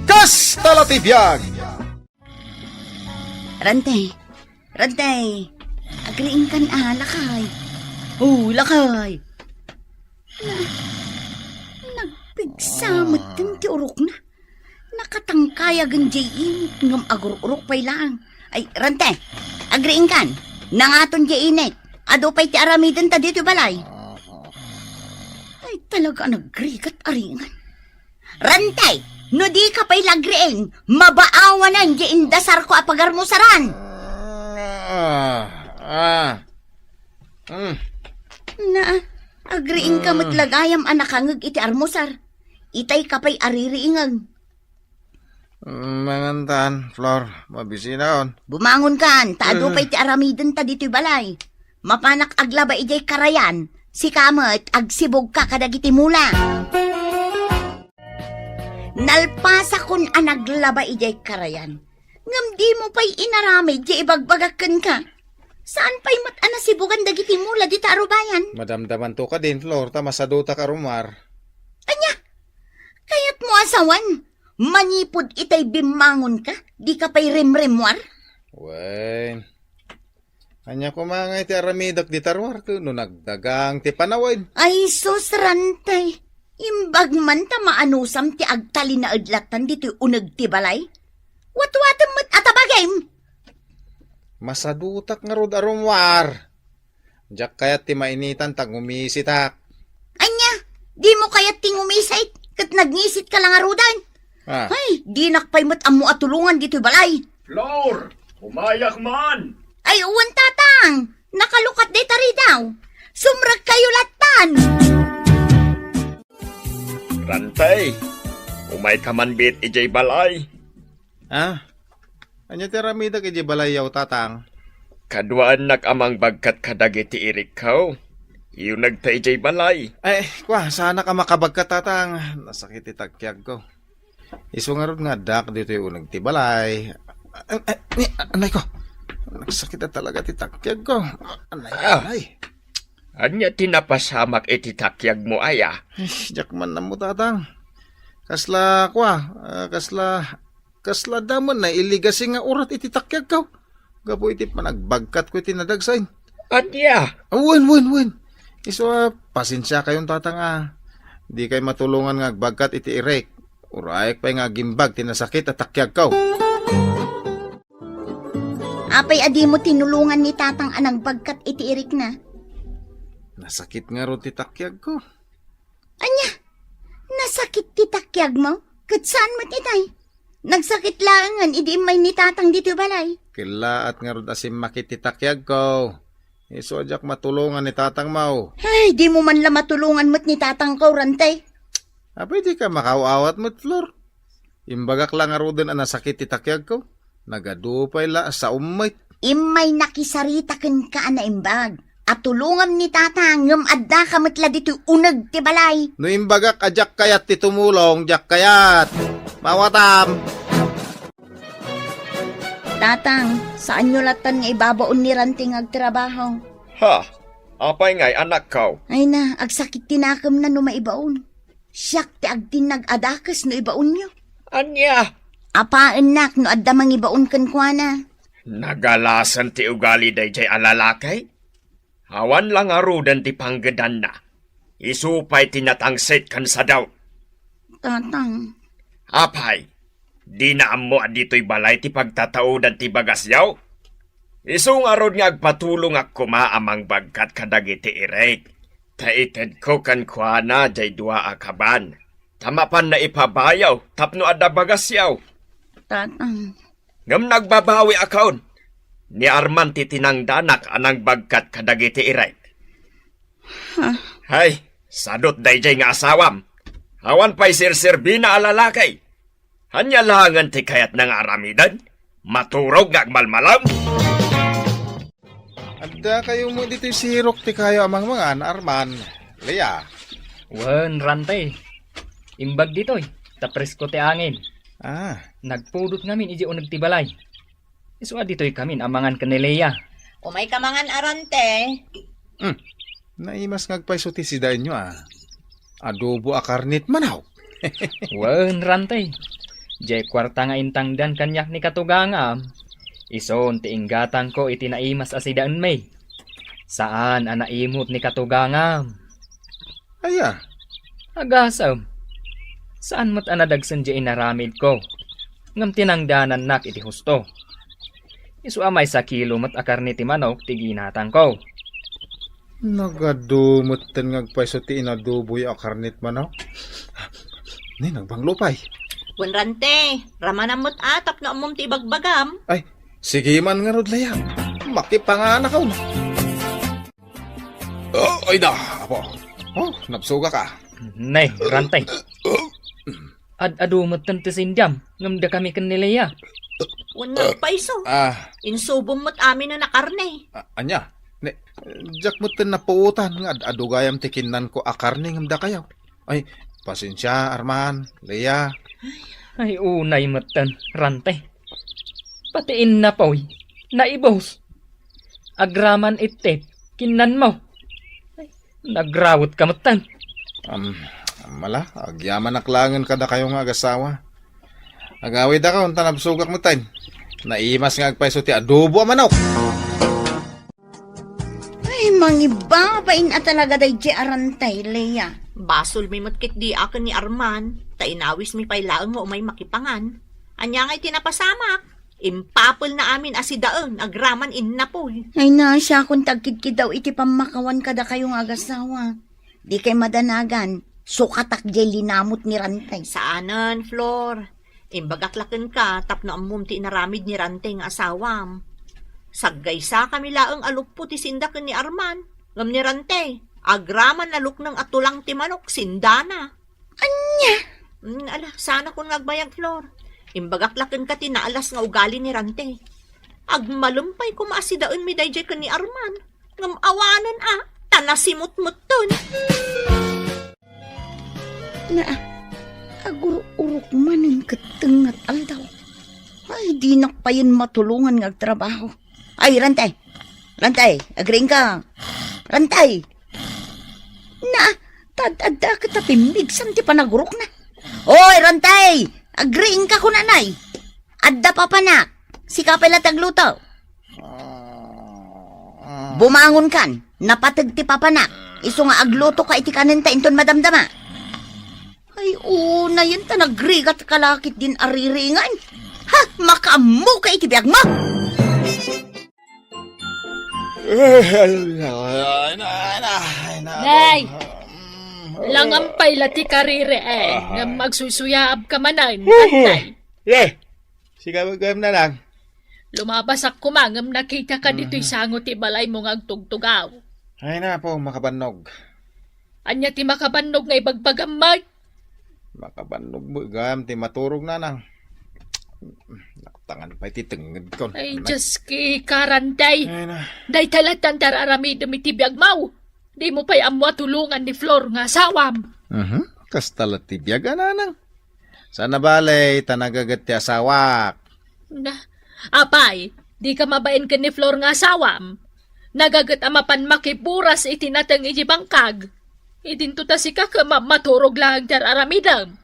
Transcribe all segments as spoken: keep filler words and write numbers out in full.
Kasta la ti biag! Rante, Rante, agriingkan a, lakay. Oh, lakay. Na, nagpigsa met ti urokna. Nakatangkayagen diay init ngem agur-urok pay laeng. Ay, Rante, agriingkan. Nangaton diay init. Adu pay ti aramidenta ditoy balay. Ay, talaga a nagrigat a riingan. Rante, no di ka pay lagriing, mabaawanen diay indasarko a pagarmusaran. Ah, ah. Mm. Na, agriingka met la gayam a nakangeg iti armusar. Itay ka pay a ririingeg. Mm, mangantan, Flor, mabisinaon. Bumangonkan, ta adu pay ti aramidenta ditoy balay. Mapanak aglaba idiay karayan, sika met agsibugka kadagiti mula. Nalpasakon a naglaba idiay karayan. Ngem dimo pay inaramid ti ibagbagak kenka. Saan pay met a nasibugan dagiti mula dita a rubayan? Madamdamanto kadin, Flor, ta masadutak a rummuar. Ania? Kayatmo a sawen? Manipud itay bimmangonka, dika pay rimrimmuar? Wen. Ania koma ngay ti aramidek dita ruar ket no nagdagang ti panawen? Ay, sus, Rante. Imbag man ta maanusam ti agtalinaed lattan ditoy uneg ti balay. Watwatem met a tabagim. Masadutak ngarud a rummuar. Diak kayat ti mainitan ta ngumisitak. Ania? Dimo kayat ti ngumisit ket nagngisit ka la ngaruden? Ah. Ay, dinak pay met ammo a tulongan ditoy balay. Flor, umayak man! Ay, wen, Tatang. Nakalukat dayta ridaw. Sumrekkayo lattan. Rantay, umayka man met idiay balay. Ah? Ania ti aramidek idiay balayyo, Tatang? Kaduaennak a mangbagkat kadagiti irikko. Iyunegta idiay balay. Ay, kua, saanak a makabagkat, Tatang. Nasakit ti takkiagko. Isu ngarud nga addak ditoy uneg ti balay. Ay, ay, ni, anay ko. Nagsakit na talaga ti takkiagko. Anay, ah, anay. Ania ti napasamak iti takkiagmo, aya? Ay, diak man ammo, Tatang. Kasla, kua, ah, kasla, kasla adda met nailligasi nga urat iti takkiagko. Gapu iti panagbagkatko iti nadagsain. Ania? Ah, wen, wen, wen. Isu a, pasensiakayon, Tatang, a. Dikay matulongan nga agbagkat iti irik. Urayek pay nga agimbag ti nasakit a takkiagko. Apay a dimo tinulongan ni Tatang a nagbagkat iti irikna? Nasakit ngarud ti takkiagko. Ania? Nasakit ti takkiagmo? Ket saan met itay? Nagsakit laengen idi immay ni Tatang ditoy balay. Kellaat ngarud a simmakit ti takkiagko. Isu a diak matulongan ni Tatangmo. Ay, dimo man la matulongan met ni Tatangko, Rantay. Apay dika makaaw-awat met, Flor? Imbagak la ngaruden a nasakit ti takkiagko. Nagadu pay la a saom met. Immay nakisarita kenka a naimbag a tulongam ni Tatang ngem addaka met la ditoy uneg ti balay. No imbagak a diak kayat ti tumulong, diak kayat. Maawatam. Tatang, saanyo lattan nga ibabaon ni Rantay nga agtrabaho? Ha? Apay ngay, anakko? Ay na, agsakit ti nakemna no maibaon. Siak ti agtinnag a dakes no ibaonyo. Ania? Apaennak no adda mangibaon kenkuana. Nagalasen ti ugali daydiay a lalaki? Awan la ngaruden ti panggedanna. Isu pay ti natangsit ken sadaw. Tatang. Apay, dina ammo a ditoy balay ti pagtataodan ti bagasyo? Isu ngarud nga agpatulongak koma a mangbagkat kadagiti irik. Ta itedko kenkuana jay dua a kaban. Ta mapanna ipabayaw tapno adda bagasyo. Tatang. Ngem nagbabawiakon. Ni Arman ti tinangdanak a nangbagkat kadagiti irik. Ha? Hay, sadut daydiay nga asawam. Awan pay serserbina a lalaki. Ania laengen ti kayatna nga aramiden? Maturog nga agmalmalem? Addakayo met ditoy sirok ti kayo a mangmangan, Arman. Lea. Wen, Rante. Imbag ditoy, ta presko ti angin. Ah. Nagpudot ngamin idiay uneg ti balay. Isu a ditoy kamin a mangan ken ni Lea. Umayka mangan, Rante. Hmm. Naimas nga agpayso ti sidaenyo, a. Adobo a karne ti manok. Wen, Rante. Diay kuarta nga intangdan kaniak ni katugangam, isun ti inggatangko iti naimas a sidaenmi. Saan a naimut ni katugangam. Aya? Agasem. Saan met a nadagsen diay inaramidko, ngem tinangdanannak iti husto. Isu a maysa kilo met a karne ti manok ti ginatangko. Nagadu metten nga agpayso ti inadoboyo a karne ti manok. Ni, nagbanglo pay. Wen Rante, ramanam met a tapno ammom ti ibagbagam. Ay, sige man ngarud, Lea. Makipanganakon. Oh, ay da, apo. Oh, nabsugak. Nay, Rante. Ad-adu metten ti sindiam, ngem dakami ken ni Lea. Wen nga agpayso. Ah. Insubom met amin a karne. A-, ania? Ne, diak metten napuotan nga ad-adu gayam ti kinnanko a karne ngem dakayo. Ay, pasensia, Arman, Lea. Ay, unay metten, Rante. Pati innapoy, naibus. Agraman iti kinnanmo. Ay, nagrawetka metten. Am, ammala, agyamanak laengen kadakayo nga agasawa. Agawidakon ta nabsugak metten. Naimas nga agpayso ti adobo a manok. Ay, mangibabain a talaga daydiay a Rantay, Lea. Basolmi met ketdi a ken ni Arman, ta inawismi pay laeng nga umay makipangan. Ania ngay ti napasamak? Impapelna amin a sidaen agraman innapoy. Ay, naasiakon ti agkidkidaw iti pammakawan kadakayo nga agasawa. Dikay madanagan, sukatak diay linamut ni Rantay. Saanen, Flor. Imbagak la kenka tapno ammom ti inaramid ni Rantay nga asawam. Saggaysakami laeng a luppo ti sinda ken ni Arman, ngem ni Rantay, agraman nalukneng a tulang ti manok, sindana. Ania? Mm, ala, saanakon nga agbayag, Flor. Imbagak la kenka ti naalas nga ugali ni Rantay. Agmalem pay koma a sidaenmi daydiay ken ni Arman. Ngem awanen a, ta nasimutmuton. Naa, agur-urok manen ket tengnga ti aldaw. Ay, dinak payen matulongan nga agtrabaho. Ay, Rantay! Rantay, agriingka! Rantay! Naa, tad-adda ket a pimmigsan ti panagurokna. Oy, Rantay! Agriingka kunanay! Adda papanak! Sika pay la ti agluto! Bumangonkan, napateg ti papanak, isu nga aglutoka iti kanenta inton madamdama. Ay, unayen ta nagrigat ka la ketdin a riringan. Ha, makaammoka iti biagmo! Nay! Langam pay la ti kariri, eh, ngem agsusuyaabka manen, Nay. Ye! Sika gayam, Nanang. Lumabasak koma ngem nakitaka ditoy sango ti balaymo nga agtugtugaw. Ay, napo, makabannog. Ania ti makabannog nga ibagbagam met? Makabannog met gayam ti maturog, Nanang. Naktangan pay ti tengngedkon. Ay, Diyos ki, Karantay. Ay, na. Dayta latta ti ar-aramidem iti biagmo. Dimo pay ammo a tulongan ni Flor nga asawam. Mhm. Kasta la ti biag, a, Nanang. Saan a bale, ta nagaget ti asawak. Na, apay, dika mabain ken ni Flor nga asawam? Nagaget a mapan makiburas iti nateng iti bangkag. Idinto ta sika ket ma-, maturog laeng ti ar-aramidem.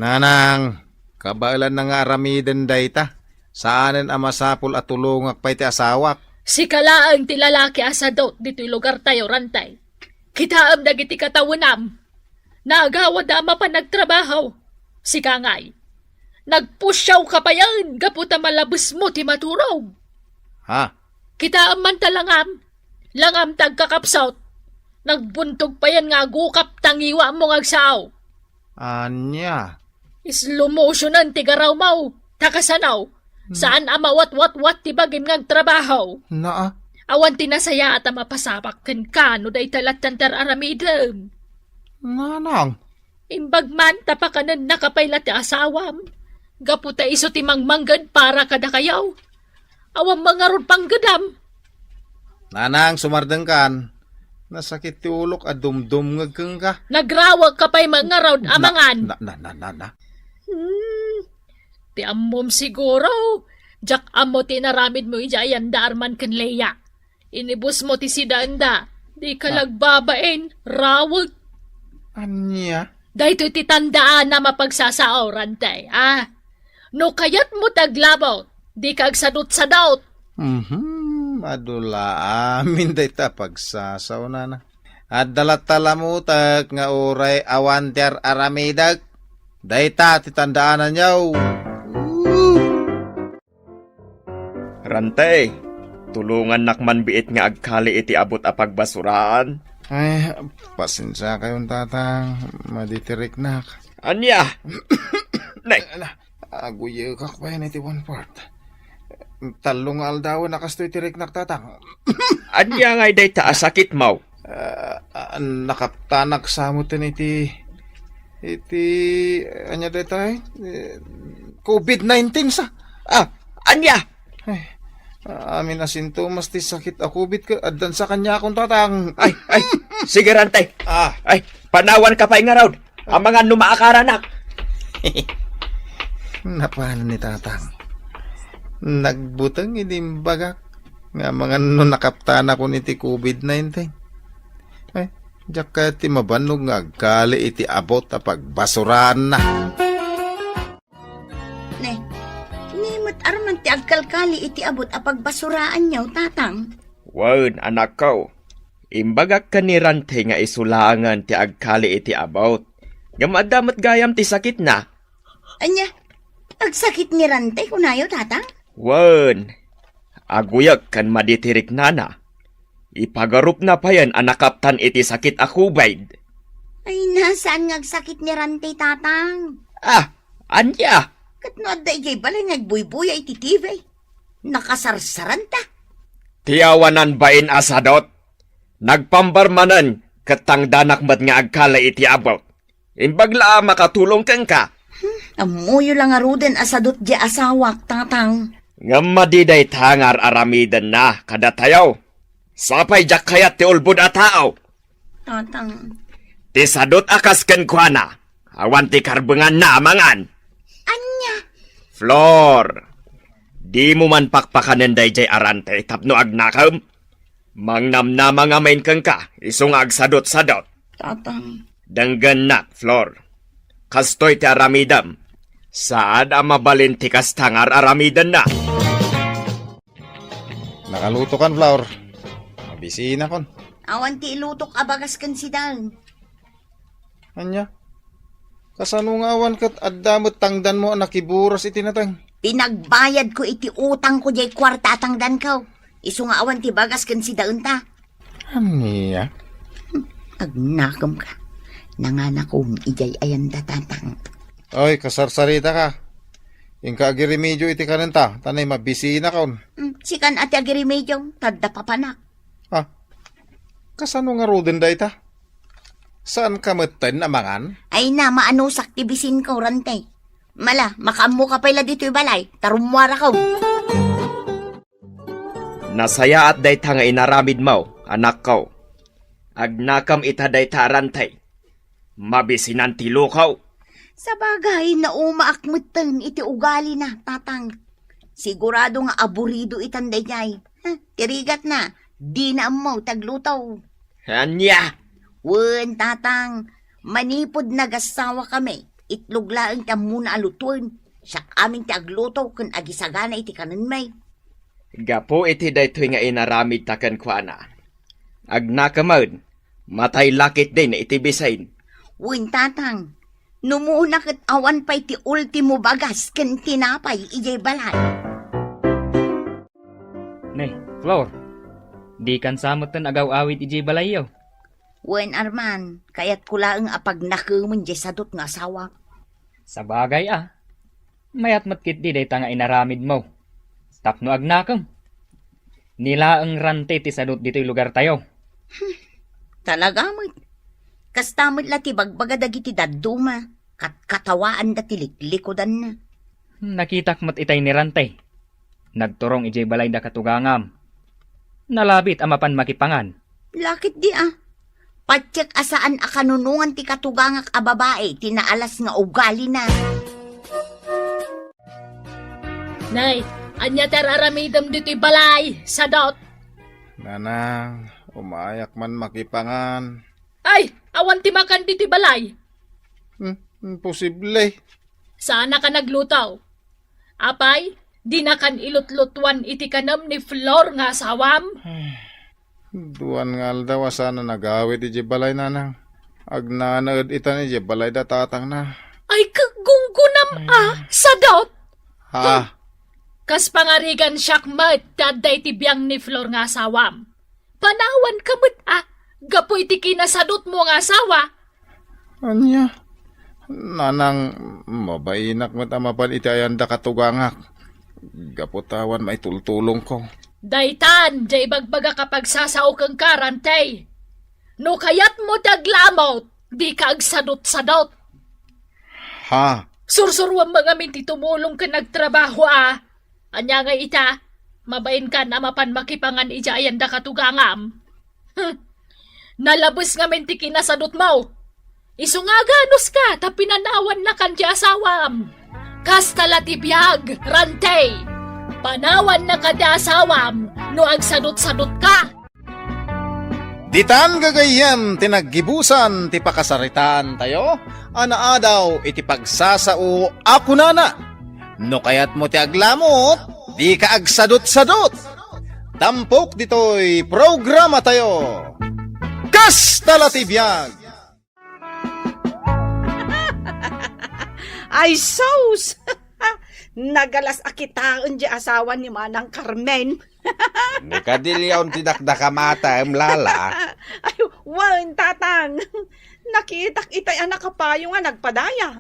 Nanang, kabaelanna nga aramiden dayta. Saanen a masapul a tulongak pay ti asawak. Sika laeng ti lalaki a sadut ditoy lugartayo, Rantay. Kitaem dagiti katawenam. Naagawada a mapan agtrabaho. Sika ngay, nagpusiawka payen gapu ta malabesmo ti maturog. Ha? Kitaem man ta langam. Langam ti agkakapsut. Nagbuntog payen nga agukap ta ngiwatmo nga agsao. Ania? Slow motionan ti garawmo. Ta kasano? Saan a mawatwatwat ti bagim nga agtrabaho. Naa. Awan ti nasayaat a mapasamak kenka no dayta latta ti ar-aramidem. Nanang. Imbag man ta pakanennaka pay la ti asawam. Gapu ta isu ti mangmangged para kadakayo. Awan mangarud panggedam. Nanang, sumardengkan. Nasakit ti ulok a dumdumngeg kenka. Nagrawekka pay mangarud a mangan. Na, na, na, na, na. Hmm. Ti ammom siguro, diak ammo ti inaramidmo idiay anda Arman ken Lea. Inibusmo ti sidaenda. Dika la agbabain, rawek. Ania? Daytoy ti tandaanam a pagsasao, Rantay, a? No kayatmo ti aglabut, dika agsadutsadut. Mhm, adu la amin dayta pagsasaonana. Adda latta lamutek nga uray awan ti ar-aramidek. Dayta ti tandaananyo. Rantay, tulongannak man biit nga agkali iti abut a pagbasuraan. Ay, pasensiakayon, Tatang. Madi ti riknak. Ania? Nay. Ala, aguyekak pay iti one part. Tallo nga aldawen a kastoy ti riknak, Tatang. Ania ngay dayta a sakitmo? Ah, ah, nakaptanak sa metten iti, iti, ania dayta, eh? Eh, covid nineteen sa. Ah, ania? Ay, amin a sintomas ti sakit a covid ket addan sa kaniakon, Tatang. Ay, ay, sige, Rantay. Ah. Ay, panawanka pay ngarud. Amangan no maakaranak. Napanan ni Tatang. Nagbuteng idi imbagak nga amangan no nakaptanakon iti covid nineteen. Ay, diak kayat ti mabannog nga agkali iti abut a pagbasuraanna. Ne, ni met Arman ti agkalkali iti abut a pagbasuraanyo, Tatang? Wen, anakko. Imbagak ken ni Rantay nga isu laengen ti agkali iti abut. Ngem adda met gayam ti sakitna. Ania? Agsakit ni Rantay, kunayo, Tatang? Wen, aguyek ken madi ti riknana. Ipagarupna payen a nakaptan iti sakit a covid. Ay, na, saan nga agsakit ni Rantay, Tatang? Ah, ania? Ket no adda idiay balay nga agbuybuya iti T V, nakasarsaranta. Ti awanan bain a sadut. Nagpambar manen ket tangdanak met nga agkali iti abut. Imbag la a makatulong kenka. Hmm, ammoyo la ngaruden a sadut diay asawak, Tatang. Ngem madi dayta nga ar-aramidenna kadatayo. Sapay diak kayat ti ulbod a tao. Tatang. Ti sadut a kas kenkuana, awan ti karbenganna a mangan. Ania? Flor, dimo man pakpakanen daydiay a Rantay tapno agnakem? Mangnamnama ngamin kenka, isu nga agsadutsadut. Tatang. Denggennak, Flor. Kastoy ti aramidem. Saan a mabalin ti kasta nga ar-aramidenna. Nakalutokan, Flor. Mabisinakon. Awan ti ilutok a bagas ken sidaen. Ania? Kasano nga awan ket adda met tangdanmo a nakiburas iti nateng? Pinagbayadko iti utangko diay kuarta a tangdanko. Isu nga awan ti bagas ken sidaenta. Ania? Hmm, agnakemka. Nanganakom idiay ayanda, Tatang. Oy, kasarsaritaka. Inka agiremedio iti kanenta, ta nay mabisinakon. Hmm, sikan a ti agiremedio, ta adda papanak. Ah, kasano ngaruden dayta? Saanka metten a mangan? Ay na, maanusak ti bisinko, Rantay. Mala, makaammoka pay la ditoy balay, ta rummuarako. Nasayaat dayta nga inaramidmo, anakko. Agnakem ita dayta a Rantay. Mabisinan ti lukaw. Sabagay, naumaak metten iti ugalina, Tatang. Sigurado nga aburido itan daydiay. Ha, ti rigatna, dina ammo ti agluto. Ania? Wen, Tatang, manipud nagasawa kami, itlog laeng ti ammona a lutoen. Siak amin ti agluto ken agisagana iti kanenmi. Gapu iti daytoy nga inaramidta kenkuana, agnakemen, matay la ketdin iti bisin. Wen, Tatang, numuna ket awan pay ti ultimo bagas ken tinapay idiay balay. Ne, Flor, dikan sa metten agaw-awid idiay balayyo? Wen, Arman, kayatko laeng a pagnakemen diay sadut nga asawak. Sabagay a, mayat met ketdi dayta nga inaramidmo. Tapno agnakem. Ni laeng Rantay ti sadut ditoy lugartayo. Hmm, talaga met. Kasta met la ti bagbaga dagiti dadduma, katkatawaanda ti liklikudanna. Hmm, nakitak met itay ni Rantay. Nagturong idiay balayda katugangam. Nalabit a mapan makipangan. Lakit di a. Patiek a saan a kanunongan ti katugangak a babai ti naalas nga ugalina. Nay, ania ti ar-aramidem ditoy balay? Sadot! Nanang, umayak man makipangan. Ay, awan ti makan ditoy balay. Hmm, imposible. Saanak a nagluto. Apay, dinakan ilutlutuan iti kanem ni Flor nga asawam? Duan nga aldaw a saan a nagawid idiay balay, nanang. Agnanaed itan idiay balay da tatangna. Ay, kagunggunam a, sadot! Ha? Kas pangarigan siak met ti adda iti biang ni Flor nga asawam. Panawanka met a, gapu iti kinasadutmo nga asawa. Ania? Nanang, mabainak met a mapan iti ayanda katugangak. Gapu ta awan maitultulongko. Daytan, diay ibagbagak a pagsasao kenka, Rantey. No kayatmo ti aglamut, dika agsadutsadut. Ha? Sursuruam ngamin ti tumulong ken agtrabaho a. Ania nga ita, mabainkan a mapan makipangan idiay ayanda katugangam. Hmm. Nalabes ngamin ti kinasadutmo. Isu nga aganuska ta pinanawannakan ti asawam. Kasta la ti biag, Rantey. Panawannaka ti asawam no agsadutsadutka. Ditan gagayyem ti naggibusan ti pakasaritaantayo a naadaw iti pagsasao a kunana, "No kayatmo ti aglamut, dika agsadutsadut." Tampok ditoy programatayo. Kasta la ti biag! Ay, sus! Nagalas a kitaen ti asawa ni Manang Carmen. Ni Kadilion ti dakdakamatem, Lala. Ay, wen, Tatang. Nakitak itay a nakapayo nga nagpadaya.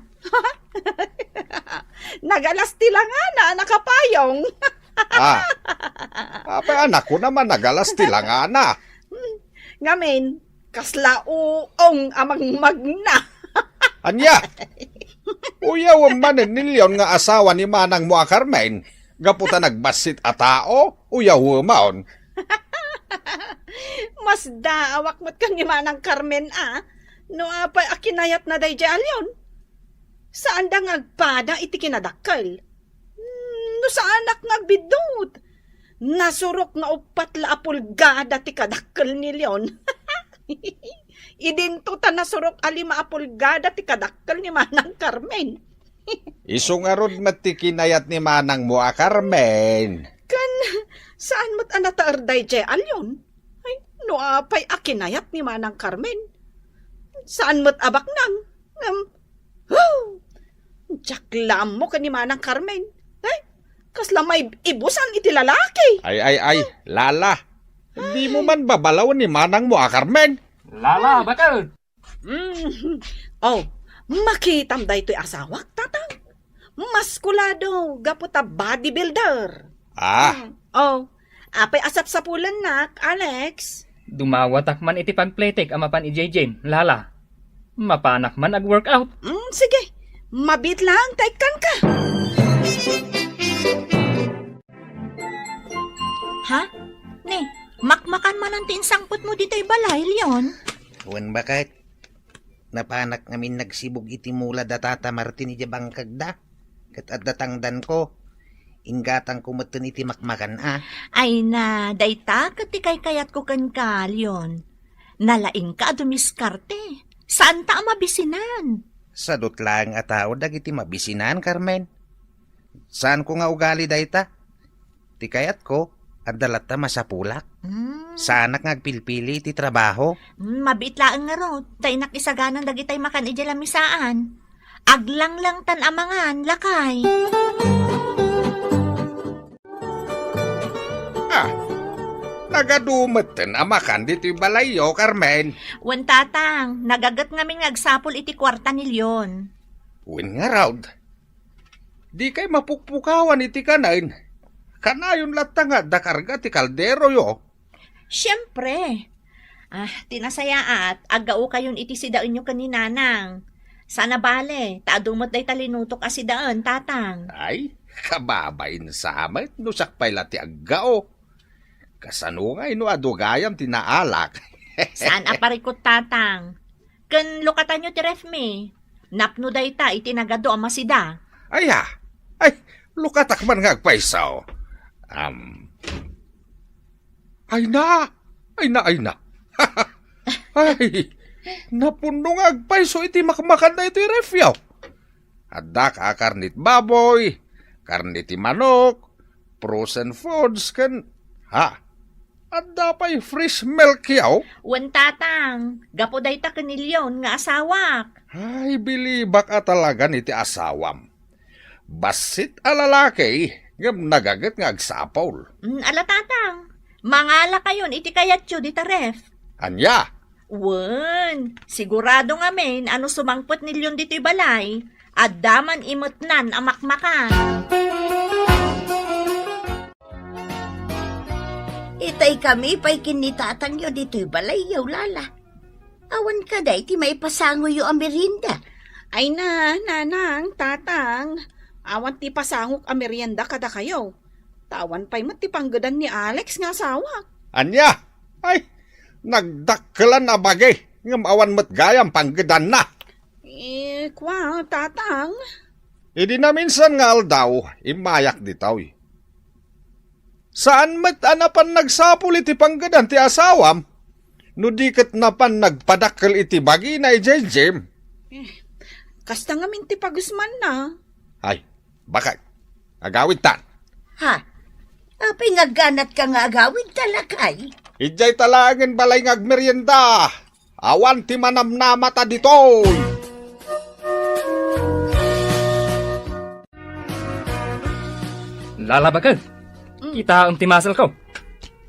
Nagalas ti langana a nakapayong. Ah. Apay, anakko naman, nagalas ti langana. Hmm. Ngamin, kasla uong a mangmagna. Ania? Uyawem manen ni Leon nga asawa ni manangmo a Carmen, gapu ta nagbassit a tao, uyawemon. Masdaawak met ken ni Manang Carmen a, no apay a kinayatna daydiay a Leon. Saanda nga agpada iti kinadakkel. Hmm, no saanak nga agbiddut. Nasurok nga uppat la a pulgada ti kadakkel ni Leon. Idinto ta nasurok a lima a pulgada ti kadakkel ni Manang Carmen. Isu ngarud met ti kinayat ni manangmo a Carmen. Ken saan met a nataer daydiay a Leon? Ay, no apay a kinayat ni Manang Carmen? Saan met a baknang? Ngem, huh! Diak la ammo ken ni Manang Carmen. Ay, kasla maibusan iti lalaki. Ay, ay, ay, Lala. Dimo man babalawen ni manangmo a Carmen. Lala, baket? Mm. Oh, makitam daytoy asawak, Tatang. Maskulado, gapu ta bodybuilder. Ah. Mm. Oh, apay a sapsapulennak, Alex? Dumawatak man iti pagpletek a mapan idiay gym, Lala. Mapanak man ag-workout. Mm, sige. Mabiit lang, ta ikkanka. Ha? Ne, makmakan manen ti insangpetmo ditoy balay, Leon? Wen, baket. Napanak ngamin nagsibug iti mula da Tata Martin idiay bangkegda. Ket adda tangdanko. Inggatangko metten iti makmakan a. Ay na, dayta ket ti kaykayatko kenka, Leon. Nalaingka a dumiskarte. Saanta a mabisinan. Sadut laeng a tao dagiti mabisinan, Carmen. Saanko nga ugali dayta. Ti kayatko, adda latta masapulak. Mm. Saanak nga agpilpili iti trabaho. Mm, mabiit laeng ngarud, ta innak isaganan dagitay makan idiay lamisaan. Aglanglang tan amangan, lakay. Ah, nagadu metten a makan ditoy balayyo, Carmen. Wen, Tatang, nagaget ngamin nga agsapul iti kuarta ni Leon. Wen ngarud, dikay mapukpukawan iti kanen. Kanayon latta nga adda karga ti kalderoyo. Siempre. Ah, ti nasayaat, aggaokayon iti sidaenyo ken ni Nanang. Saan a bale, ta adu met dayta linutok a sidaen, Tatang. Ay, kababain sa met no siak pay la ti aggao. Kasano ngay no adu gayam ti naalak? Saan a parikut, Tatang. Ken lukatanyo ti refmi. Napno dayta iti nagadu a masida. Aya, ay, lukatak man nga agpayso. Am, ay na, ay na, ay na. Ay, napunno nga agpayso iti makmakan daytoy refyo. Adda ka karnit baboy, karne ti manok, frozen foods, ken, ha, adda pay fresh milk yaw? Wen, Tatang, gapu dayta ken ni Leon nga asawak. Ay, bilibak a talagan iti asawam. Bassit a lalaki, ngem nagaget nga agsapul. Mm, ala, Tatang, mangalakayon iti kayatyo dita ref. Ania? Wen, sigurado ngamin a no sumangpet ni Leon ditoy balay, adda man imetnan a makmakan. Itay kami pay ken ni tatangyo ditoy balay, yaw, Lala. Awan kadi ti maipasangoyo a merienda? Ay na, nanang, tatang, awan ti pasangok a merienda kadakayo. Ta awan pay met ti panggedan ni Alex nga asawak. Ania? Ay, nagdakkelan a bagi, ngem awan met gayam panggedanna. Eh, kwa, tatang. Idi naminsan nga aldaw, immayak ditoy. Saan met a napan nagsapul iti panggedan ti asawam, no di ket napan nagpadakkel iti bagina idiay gym. Eh, kasta ngamin ti pagusmanna. Ay, bakit? Agawidtan. Ha? Apay nga agganatka nga agawidta, lakay? Idiay talaengen balay nga agmerienda. Awan ti manamnamata ditoy. Lala, baket. Mm. Kitaem ti muscle ko.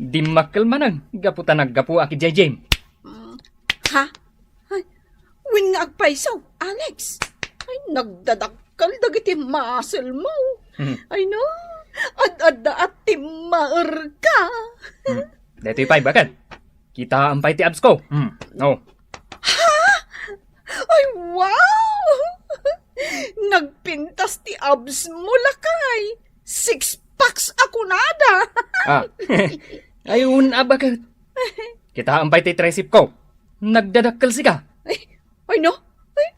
Dimmakkel manen gapu ta naggapuak idiay gym. Mm. Ha? Ay, wen nga agpayso, Alex. Ay, nagdadakkel dagiti muscle mo. Hmm. Ay, no. Ad-adda a timmaerka. Hmm. Daytoy pay, baket. Kitaem pay ti abs ko. Hmm. No. Ha? Ay, wow! Nagpintas ti abs mo, lakay. Six packs a kunada. Ah. Ay, un-a, baket. Kitaem pay ti tricep ko. Nagdadakkel sika. Ay, ay, no? Ay,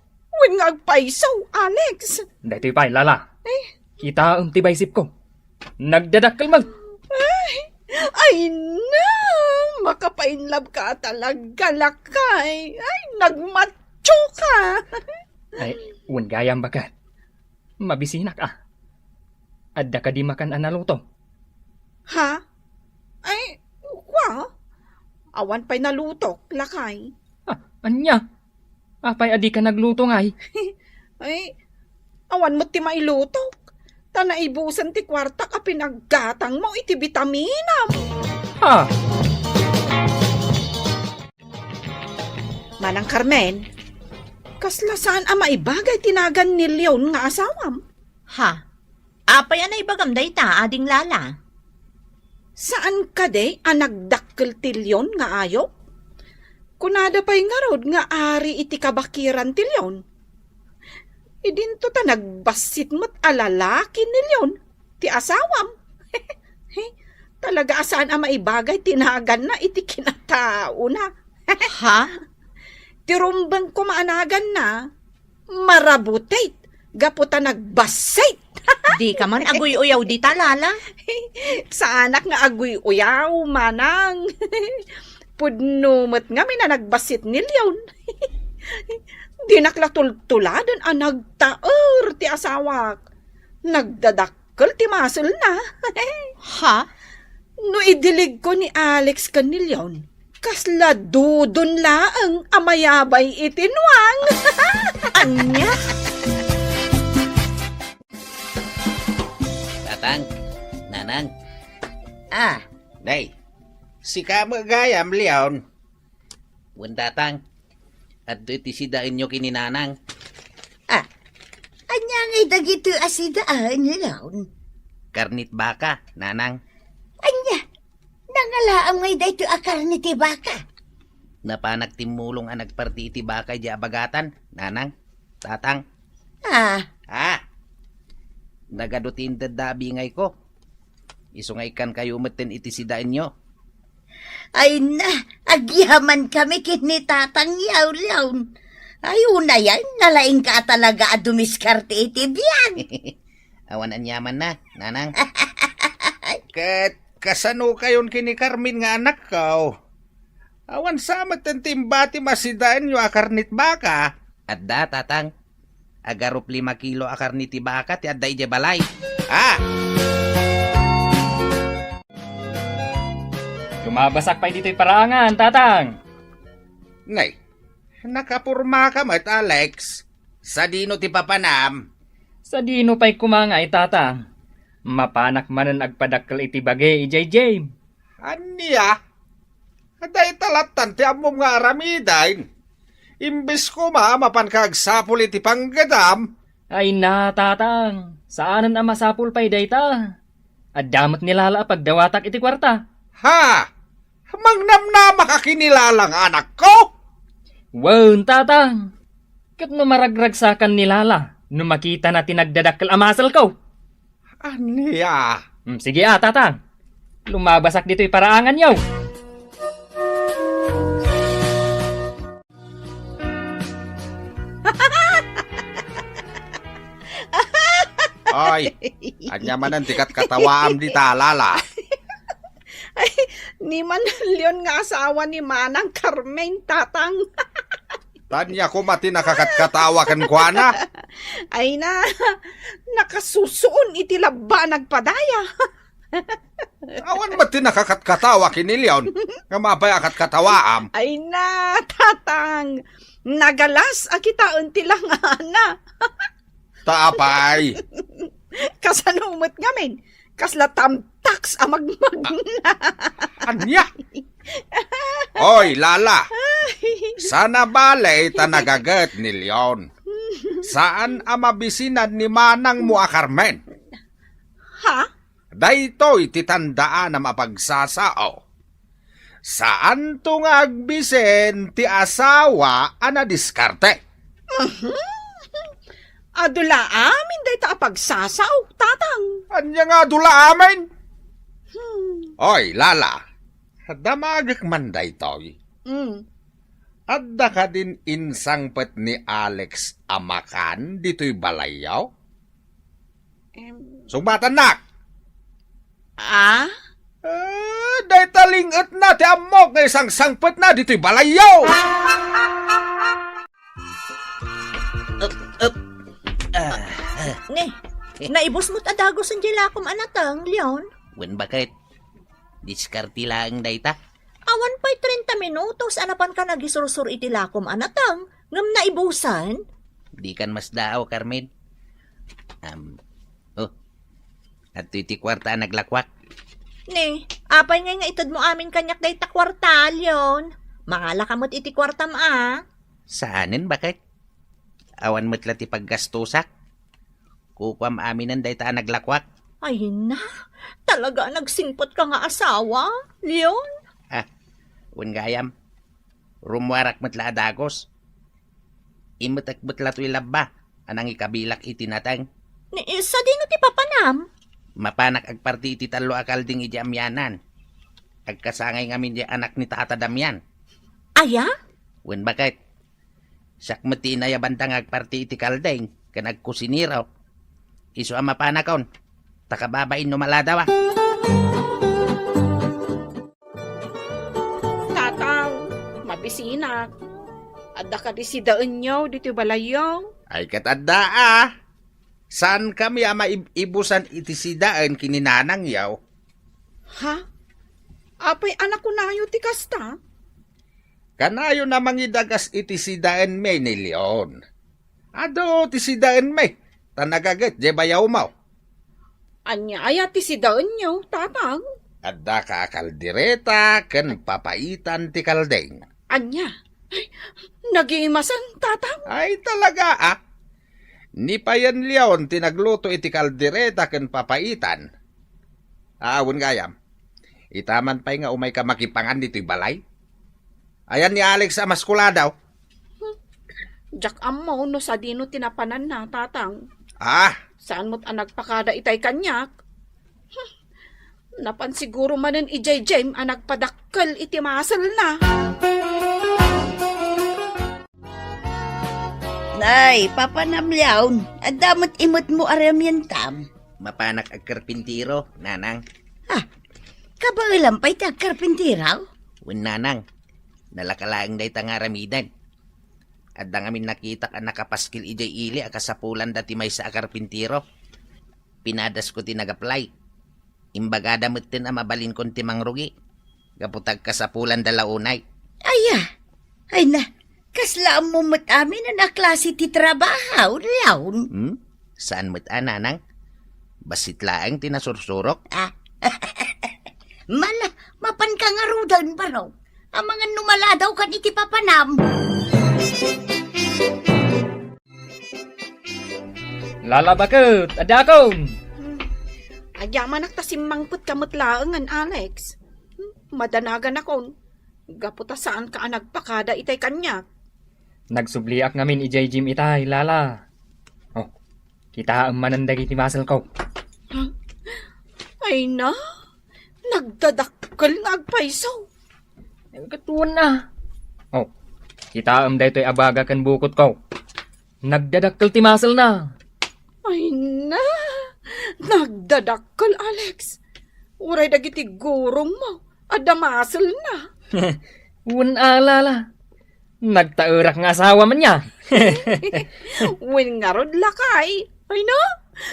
wen nga agpayso, Alex. Daytoy pay, Lala. Ay. Kitaem ti bicep ko. Nagdadakkel man. Ay, ay na! Makapainlove ka talaga, lakay. Ay, nagmatcho ka. Ay, wen gayam, baket. Mabisinak, ah. Adda kadi makan a naluto? Ha? Ay, kwa? Awan pay nalutok, lakay. Ah, ania? Apay a dika nagluto ngay? Ay, awan met ti mailutok. Ta naibusen ti kuartak a pinaggatangmo iti bitaminam. Ha? Manang Carmen, kasla saan a maibagay ti nagan ni Leon nga asawam? Ha? Apay a naibagam dayta, ading Lala? Saan kadi a nagdakkel ti Leon nga ayok? Kunada pay ngarud nga ari iti kabakiran ti Leon. Idinto ta nagbassit met a lalaki ni Leon ti asawam. Talaga a saan a maibagay ti naganna iti kinataona. Ha? Ti rumbeng koma a naganna, marabutit gapu ta nagbassit. Dika man aguy-uyaw dita, Lala. Saanak nga aguy-uyaw, manang. Pudno met ngamin a nagbassit ni Leon. Dinak la tultuladen a nagtaer ti asawak. Nagdadakkel ti muscle-na. Ha? No idiligko ni Alex ken ni Leon, kasla dudon laeng a mayabay iti nuang. Ania? Tatang, nanang. Ah. Nay, sika met gayam, Leon. Wen, tatang, adtoy ti sidaenyo ken ni nanang. Ah, ania ngay dagitoy a sidaen, Leon? Karnit baka, nanang. Ania? Nangalaam ngay daytoy a karne ti baka? Napanak timmulong a nagparti iti baka idiay abagatan, nanang, tatang. Ah. Ah! Nagadu ti inted da a bingayko. Isu nga ikkankayo metten iti sidaenyo. Ay na, agyamankami ken ni Tatang Yawyaw. Ay, unayen, nalaingka a talaga a dumiskarte iti biag. Awan aniamanna, nanang. Ket kasanokayon ken ni Carmen nga anakko? Awan sa metten ti imbatim a sidaenyo a karnit baka? Adda, tatang. Agarup lima kilo a karne ti baka ti adda idiay balay. Ah! Lumabasak pay ditoy paraangan, Tatang. Nay, nakapormaka met, Alex. Sadino ti papanam? Sadino pay koma ngay, Tatang? Mapanak manen agpadakkel iti bage idiay gym. Ania? Dayta lattan ti ammom nga aramiden. Imbes koma a mapanka agsapul iti panggedam. Ay na, Tatang. Saanen a masapul pay dayta. Adda met ni Lala a pagdawatak iti kuarta. Ha? Mangnamnamaka ken ni Lala nga anakko? Wen, Tatang. Ket no maragragsakan ni Lala no makitana ti nagdadakkel a muscle ko. Ania? Hmm, sige a, Tatang. Lumabasak ditoy paraanganyo. Ay, ania manen ti katkatawaam dita, Lala? Ay, ni Manang Leon nga asawa ni Manang Carmen, Tatang. Ania koma ti nakakatkatawa kenkuana? Ay na, nakasusuon iti labba a nagpadaya. Awan met ti nakakatkatawa ken ni Leon, nga mapay a katkatawaam. Ay na, Tatang, nagalas a kitaen ti langana. Ta apay? Kasano met ngamin? Kasla tamtaks a magmagna. Ania? Oy, Lala. Sana bale ta nagaget ni Leon. Saan a mabisinan ni manangmo a Carmen. Ha? Daytoy ti tandaanam a pagsasao. Saanto nga agbisen ti asawa a nadiskarte. Mhm. Adu la amin dayta a pagsasao, Tatang. Ania nga adu la amin? Hmm. Oy, Lala, damagek man daytoy. Mm. Adda kadin insangpet ni Alex a makan ditoy balayyo? Em. Sungbatannak! Ah? Eh, dayta ling-etna ti ammok nga isangsangpetna ditoy balayyo! Up, up. Ah, ah. Ne, naibus mo't a dagusen diay lakom a nateng, Leon? Wen, baket? Diskarte laeng dayta. Awan pay treinta minutos a napanka nagisursor iti lakom a nateng, ngem naibusan? Dikan masdaaw, Carmen. Am, oh, adtoy ti kuarta a naglakuak. Ne, apay ngay nga itedmo amin kaniak dayta kuarta, Leon? Mangalaka met iti kuartam a. Saanen, baket? Awan met la ti paggastosak. Kukuam aminen dayta a naglakuak. Ay na, talaga a nagsingpetka nga asawa, Leon? Ah, wen gayam, rummuarak met la a dagus. Immetek met la toy labba a nangikabilak iti nateng. Ni, sadino ti papanam? Mapanak agparti iti tallo a kalding idiay amianan. Agkasangay ngamin diay anak ni Tata Damian. Aya? Wen, baket? Siak met ti inayabanta nga agparti iti kalding ken agkusinero. Isu a mapanakon, ta kababain no maladawa. Tatang, mabisinak. Adda kadi sidaenyo ditoy balayyo? Ay, ket adda a. Saankami a maib-ibusan iti sidaen ken ni nanangyo. Ha? Apay a nakunayo ti kasta? Kanayon a mangidagas iti sidaenmi ni Leon. Adu ti sidaenmi, ta nagaget diay bayawmo. Ania aya ti sidaenyo, Tatang? Addaka a kaldereta ken papaitan ti kalding. Ania? Ay, nagimasen, Tatang? Ay, talaga, a. Ni Payen Leon ti nagluto iti kaldereta ken papaitan. Awan gayam. Itaman pay nga umayka makipangan ditoy balay. Ayan ni Alex a maskuladaw. Hmm. Diak ammo no sadino ti napananna, Tatang. Ah. Saan met a nagpakada itay kaniak? Hmm. Napan siguro manen idiay gym a nagpadakkel iti muscle-na. Nay, papanam Leon, adda met imetmo a ramientam. Mapanak agkarpintero, nanang. Ah, kabaelam pay ti agkarpintero? Wen, nanang. Nalaka laeng dayta nga aramiden. Adda ngamin nakitak a nakapaskil idiay ili a kasapulanda ti maysa a karpintero. Pinadasko ti nag-apply. Imbagada metten a mabalinkon ti mangrugi. Gapu ta agkasapulanda la unay. Aya, ay na, kasla ammo met amin a klase ti trabaho, Leon. Hmm? Saan met a, Nanang? Bassit laeng ti nasursurok. Ah. Mala, mapan ka ngaruden, Baro. Amangan no maladaw kan iti papanam. Lala, baket, adakon. Hmm. Agyamanak ta simmangpet ka met laengen, Alex. Hmm, madanaganakon. Gapu ta saan ka a nagpakada itay kaniak. Nagsubliak ngamin idiay gym itay, Lala. Oh, kitaem manen dagiti muscle ko. Ay na, nagdadakkel nga agpayso. Katuon na. Oh, kitaem daytoy a baga ken bukot ko. Nagdadakkel ti muscle na. Ay na, nagdadakkel, Alex. Uray dagiti gurong mo, adda muscle na. Wen a, Lala. Nagtaerak nga asawa man ya. Wen ngarud, lakay. Ay na,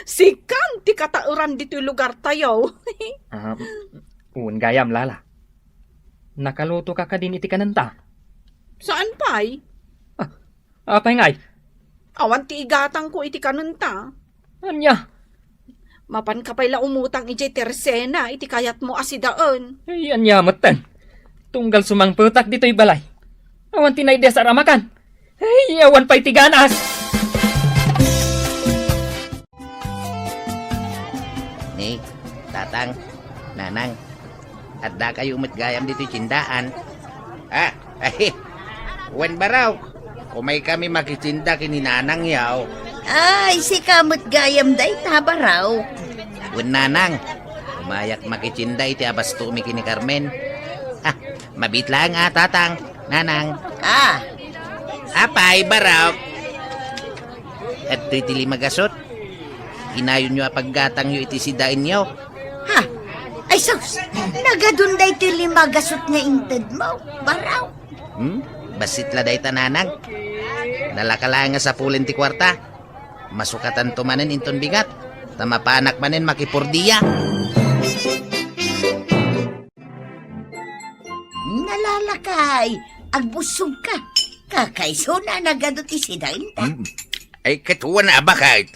sikan ti kataeran ditoy lugar tayo. Ah, wen gayam, Lala. Nakaluto ka kadin iti kanenta? Saan pay? Ah, apay ngay? Awan ti igatangko iti kanenta. Ania? Mapan ka pay la umutang idiay tersena iti kayatmo a sidaen. Ay, ania metten? Tunggal sumangpetak ditoy balay. Awan ti naidesar a makan. Ay, awan pay ti ganas. Ni, Tatang, Nanang, adda kayo met gayam ditoy tindaan. Ah, ay, wen, Baraw, umay kami makitinda ken ni Nanang yaw. Ay, sika met gayam dayta, Baraw. Wen, Nanang, umayak makitinda iti abastomi ken ni Carmen. Ah, mabit laeng a, Tatang, Nanang. Ah. Apay, Baraw? Adtoy ti lima gasut. Inayonyo a paggatangyo iti sidaenyo. Ha? Ay sus! Nagadun daytoy lima gasut nga intedmo, Baraw. Hmm? Bassit la dayta, Nanang. Nalaka laeng a sapulen ti kuarta. Masukatanto manen inton bigat, ta mapanak manen makipurdia. Nalalakay, agbussog ka. Kakaisuna nagadu ti sidaenta. Mm. Ay, katuan a baket.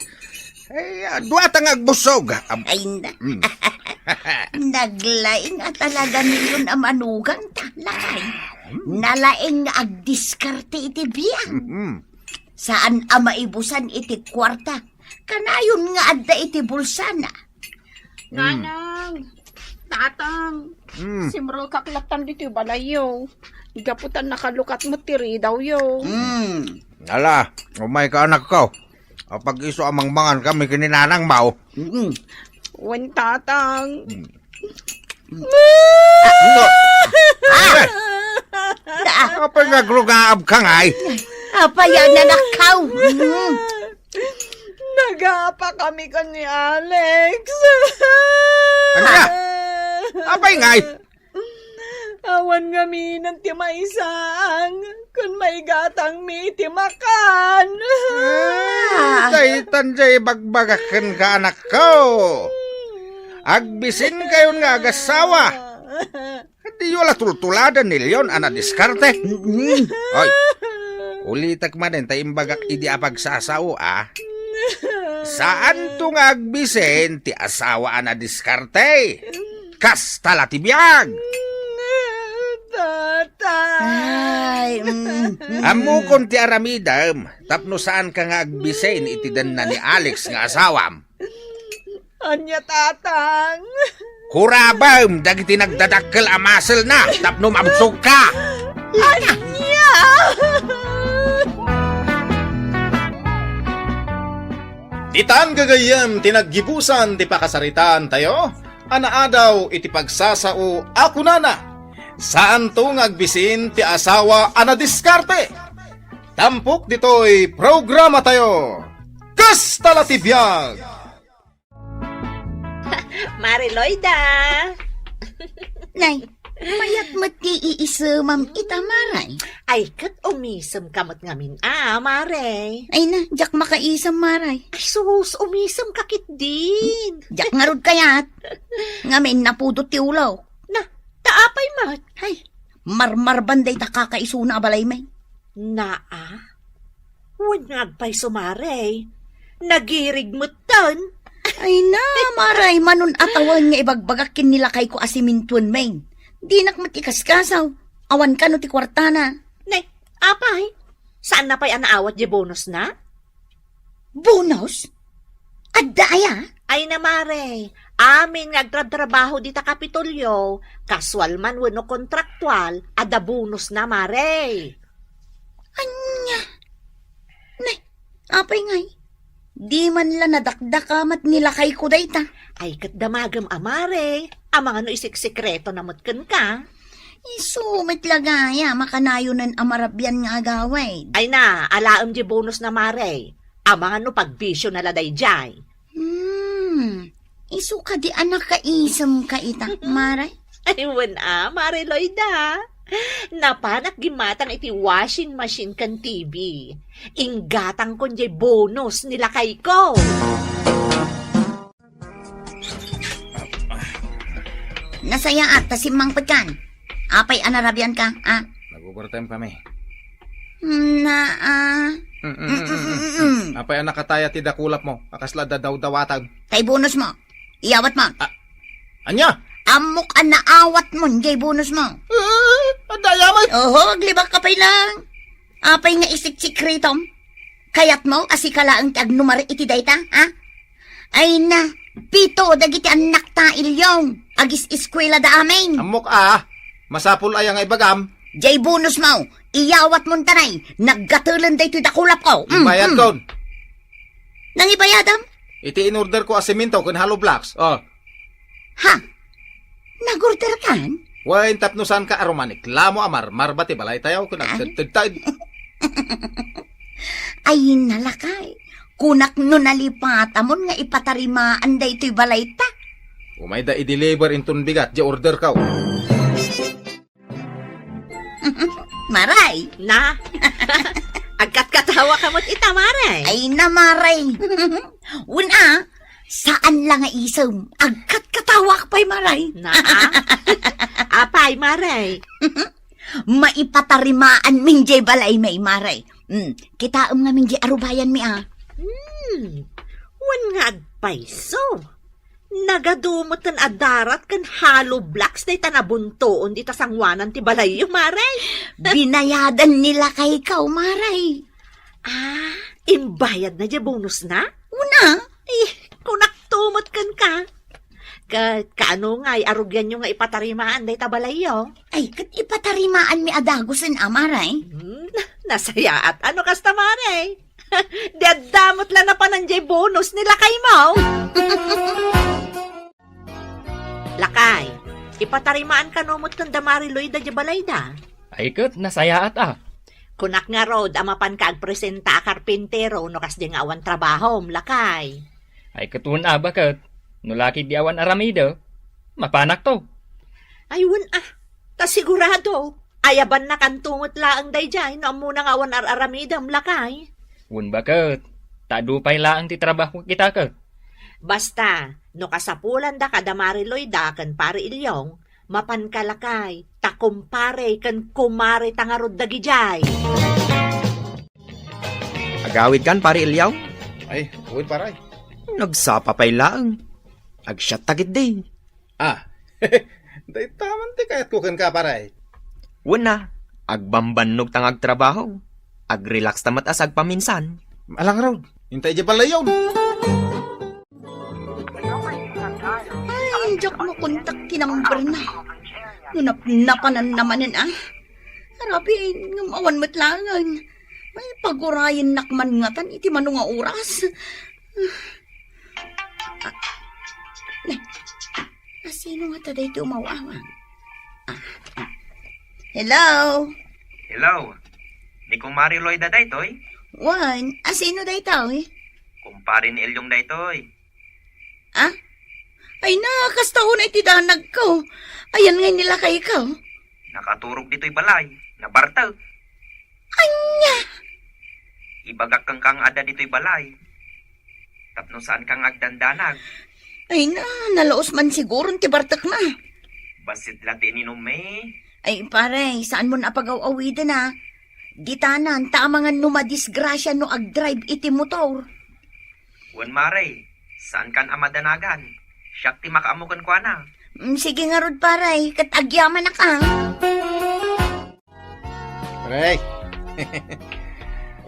Ay, ah, duata nga agbussog. Ab- Ay, na. Mm. Naglaing a talaga niyon a manuganta, lakay. Mm. Nalaing nga agdiskarte iti biag. Mm. Saan a maibusan iti kuarta. Kanayon nga adda iti bulsana. Mm. Nanang, Tatang, Mm. simrekak lattan ditoy balayyo. Gapu ta nakalukat met ti ridawyo. Mm. Ala, umay ka, anakko. Apag-isu a mangmangan kami ken ni Nanangmo. Mm. Wen, Tatang. Mm. No. Ah! Apay nga agrugaab ka ngay? Apay a nanakaw? Mm. Nagapa kami ken ni Alex. Ania? Apay ngay? Awan ngamin ti maisang ken maigatangmi iti makan. Ah. Daytan diay ibagbagak kenka, anakko. Agbisinkayon nga agassawa. Diyo la tultuladen ni Leon a nadiskarte. Mm. Oy, ulitek manen ta imbagak idi a pagsasao, a. Saanto nga agbisin ti asawa a nadiskarte. Kasta la ti biag. Tatay. Ay, mm, mm. Ammokon ti aramidem tapno saanka nga agbisin iti denna ni Alex nga asawam. Ania, Tatang? Kurabem dagiti nagdadakkel a muscle na tapno mabsogka. Ania? Ditan gagayyem ti naggibusan ti pakasaritaan tayo a naadaw iti pagsasao a kunana, saanto nga agbisin ti asawa a nadiskarte. Tampok ditoy programa tayo. Kasta la ti biag! Mare Loida! Nay, Mayat met ti iisemam ita, Maray. Ay, ket umisemka met ngamin, a, Maray. Ay na, diak makaisem, Maray. Ay, sus, umisemka ketdin. Diak ngarud kayat. Ngamin, napudot ti ulok. Na, ta apay met? Ay, marmarban dayta kakaisuna a balaymi. Naa, wen nga agpayso, Maray. Nagirig metten. Ay na, Maray, manon a tawen nga ibagbagak ken ni lakayko a simintuenmi. Dinak met ikaskasaw. Awan kano ti kuartana. Ne, apay? Saanna pay a naawat diay bonusna? Bonus? Adda aya? Ay na, Maray. Amin nga agtrabtrabaho dita Kapitolyo, kasual man wenno kontraktual, adda bonusna, Maray. Ania? Ne, apay ngay? Di man la nadakdaka met ni lakayko dayta. Ay, ket damagem a, Maray. Amangan no isiksikretona met kenka. Isu met la gayam a kanayonen a marabian nga agawid. Ay na, alaem diay bonusna, Maray. Amangan no pagbisiona la daydiay. Hmm. Isu kadi a nakaisemka ita, Maray? Ay, wen a, Maray Loida. Napanak gimmatang iti washing machine ken T V. Inggatangkon diay bonus ni lakayko. Nasayaat ta simmangpetkan. Apay a narabianka, a? Nag-overtime kami. Na, a? Mm, mm, mm, mm, mm, mm. Apay a nakataya ti dakulapmo a kasla dadawdawatan? Tay bonusmo. Iyawatmo. A-, ania? Ammok a naawatmon diay bonusmo. Eh, adda aya met? Oho, aglibakka pay lang. Apay nga isiksikretom? Kayatmo a sika laeng ti agnumar iti dayta, a? Ay na, pito dagiti annakta, Ilyong. Agis-eskuelada amin. Ammok a, masapul aya nga ibagam? Diay bonusmo, iyawatmon ta nay, naggatelen daytoy dakulapko. Mm, mm. Ibayatkon. Nangibayadam? Iti in-orderko a semento ken hollow blocks, o. Ha? Nag-orderkan? Wen, tapno saanka a rumaniklamo a marmarba ti balaytayo ken agtedtedta. Ay, na lakay. Kunak no nalipatamon nga ipatarimaan daytoy balayta. Umayda i-deliver inton bigat diay orderko. Maray. Na? Agkatkatawaka met ita, Maray. Ay na, Maray. Wen a, saan la nga isem. Agkatkatawak pay, Maray. Na? Apay, Maray? Maipatarimaanmin diay balaymi, Maray. Mm, kitaem ngamin diay arubayanmi, a. Hmm. Wen nga agpayso. Nagadu metten a darat ken hollow blocks dayta nabuntoen dita sangoanan ti balayyo, Maray. Binayadan ni lakayko, Maray. Ah, imbayadna diay bonusna? Wen a. Eh, kunakto met kenka. Ket kaano ngay a rugianyo nga ipatarimaan dayta balayyo? Ay, ket ipatarimaanmi a dagusen a, Maray. Hmm, nasayaat. Ano kasta, Maray? Di adda met la napanan diay bonus ni lakaymo. Lakay, ipatarimaan kano met ken da Mariloy da diay balayda? Ay ket, nasayaat a. Kunak ngarud a mapanka agpresenta a karpintero no kasdi nga awan trabahom, lakay. Ay ket, wen a baket, no lakay di awan aramidek, mapanakto. Ay, wen a, ta sigurado. Ayabannakanto met laeng daydiay no ammona nga awan ar-aramidem, lakay. Wen baket, ta adu pay laeng ti trabaho kita ket. Basta, no kasapulandaka da Mariloy da ken Pari Ilyong, mapanka lakay, ta kumpare ken kumare ta ngarud dagidiay. Agawidkan, Pari Ilyong? Ay, wen, paray. Nagsapa pay laeng. Agsiatta ketdi. Ah, dayta man ti kayatko kenka, paray. Wen a, agbambannog ta nga agtrabaho. Agrelax ta met a sagpaminsan. Alangrod, intay diay balayyon. Ay, diak makontak ti numberna. No napnapananna manen a. Rabii, ngem awan met laengen. Ay, pagurayennak man ngatan iti mano nga oras. Ah, ne, asino ngata daytoy umaw-awang? Ah, ah. Hello? Hello. Ni Kumare Loida daytoy? Wen, asino daytoy? Kumpare ni Elyong daytoy. Ah? Ay na, kasta unay ti danagko. Ayan ngay ni lakayko. Nakaturog ditoy balay. Nabartek. Ania? Ibagak kenka nga adda ditoy balay. Tapno saanka nga agdandanag. Ay na, nalaos man siguron ti bartekna. Bassit la ti ininummi. Ay, pare, saanmon a pagaw-awiden, a. Ditanan, ta amangan no madisgrasia no agdrive iti motor. Wen, mare, saankan a madanagan. Siak ti makaammo kenkuana. Mm, sige ngarud, pare, ket agyamanak, a. Pare.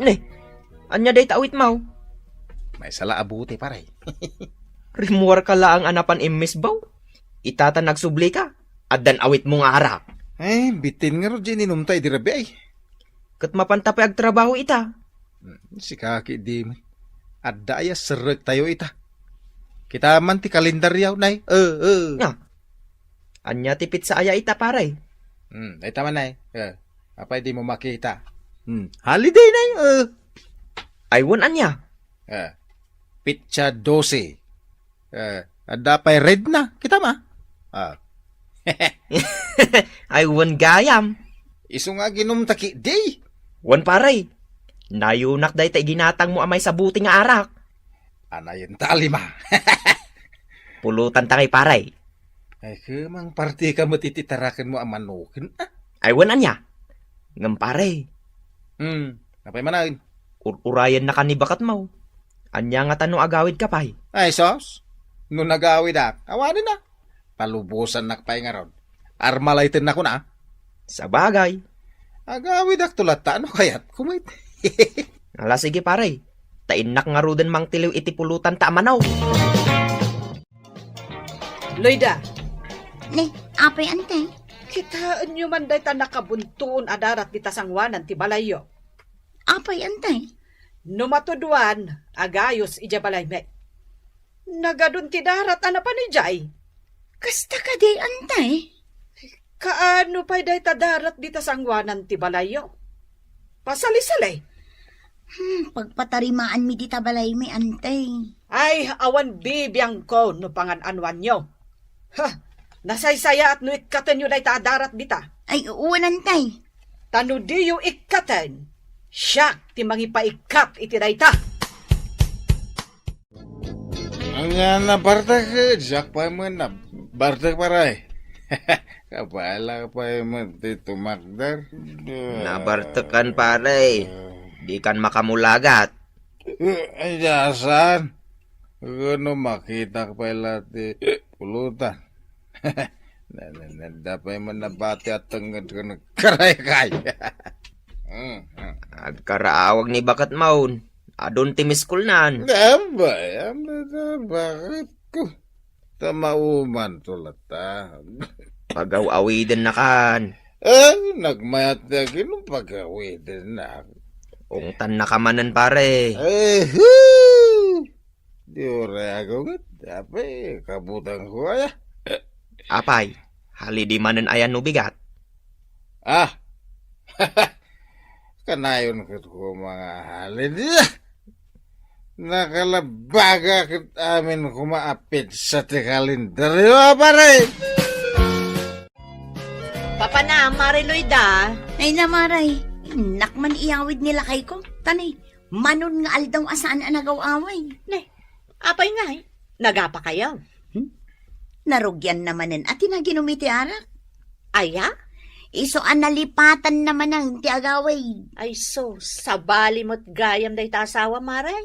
Ne, ania dayta awitmo? Maysa la a bote, pare. Rimmuarka laeng a napan immisbaw. Ita ta nagsublika, addan awitmo nga arak. Eh, bitin ngarud diay ininumta idi rabii, ay. Ket mapanta pay agtrabaho ita. Hmm, sika ketdi met. Adda aya serrektayo ita. Kita man ti kalendaryo, nay. Eh, eh. Nga. Ania ti petsa aya ita, pare? Hmm, dayta man, nay. Eh, apay dimo makita? Hmm, holiday, nay. Eh. Ay, wen ania? Eh, petsa dose. Eh, adda pay redna. Kitam, a. Ah. Ay, wen gayam. Isu nga aginumta ketdi. Wen, pare. Nayunak dayta iginatangmo a maysa bote nga arak. Anayen ta a lima. Pulotanta ngay, pare. Ay, kemang partika met iti tarakenmo a manoken, a. Ay, wen ania? Ngem, pare. Hmm, apay manen? Ur-urayennak ni baketmo. Ania ngata no agawidka pay? Ay, sus. No nagawidak, awanen, a. Palubosannak pay ngarud. Armalaytennakon, a. Sabagay. Agawidakto latta no kayatko met. Ala, sige, pare. Ta innak ngaruden mangtiliw iti pulotanta a manok. Loida. Ne, apay, ante? Kitaenyo man dayta nakabuntoon a darat dita sangoanan ti balayyo. Apay, ante? No matuduan, agayos idiay balaymi. Nagadun ti darat a napan idiay. Kasta kadi, ante? Kaano pay dayta darat dita sangoanan ti balayyo? Pasalisali. Hmm, pagpatarimaanmi dita balaymi, ante. Ay, awan bibiangko no pangan-anoanyo. Ha, nasaysayaat no ikkatenyo dayta a darat dita. Ay, wen, ante. Ta no diyo ikkaten, siak ti mangipaikkat iti dayta. Ania, nabartek, diak pay met nabartek, pare. Kabaelak pay met ti tumakder. Nabartekan, pare. Dikan makamulagat. Ay, diak saan. Wenno makitak pay la ti pulutan. Na-, na-, nadda pay met nabati a tengnged ken karay kay. Mm, mm. Agkaraawag ni baketmon. Adun ti miskolnan. Abay, am-, am-, baketko. Ta maumanto latta. Pagaw-awidennakan. Eh, nagmayat ti aginom pagawidennak. Ungtannaka manen, pare. Eh, hu! Di uray agunget, apay, kabutangko aya. Apay, halidi manen aya no bigat? Ah! Kanayon ket koma nga halidi. Nakalabaga ket amin koma a petsa ti kalendaryo, a, pare! Papana, Mare Loida. Ay na, Mare. Innak man iyawid ni lakayko. Tanay, manon nga aldaw a saan a nagaw-away. Ne, apay ngay? Nagapakayo? Hmm? Narugian na manen a ti naginum iti arak. Aya? Isu a nalipatan na manen ti agawid. Ay sus, sabali met gayam dayta asawa, Mare.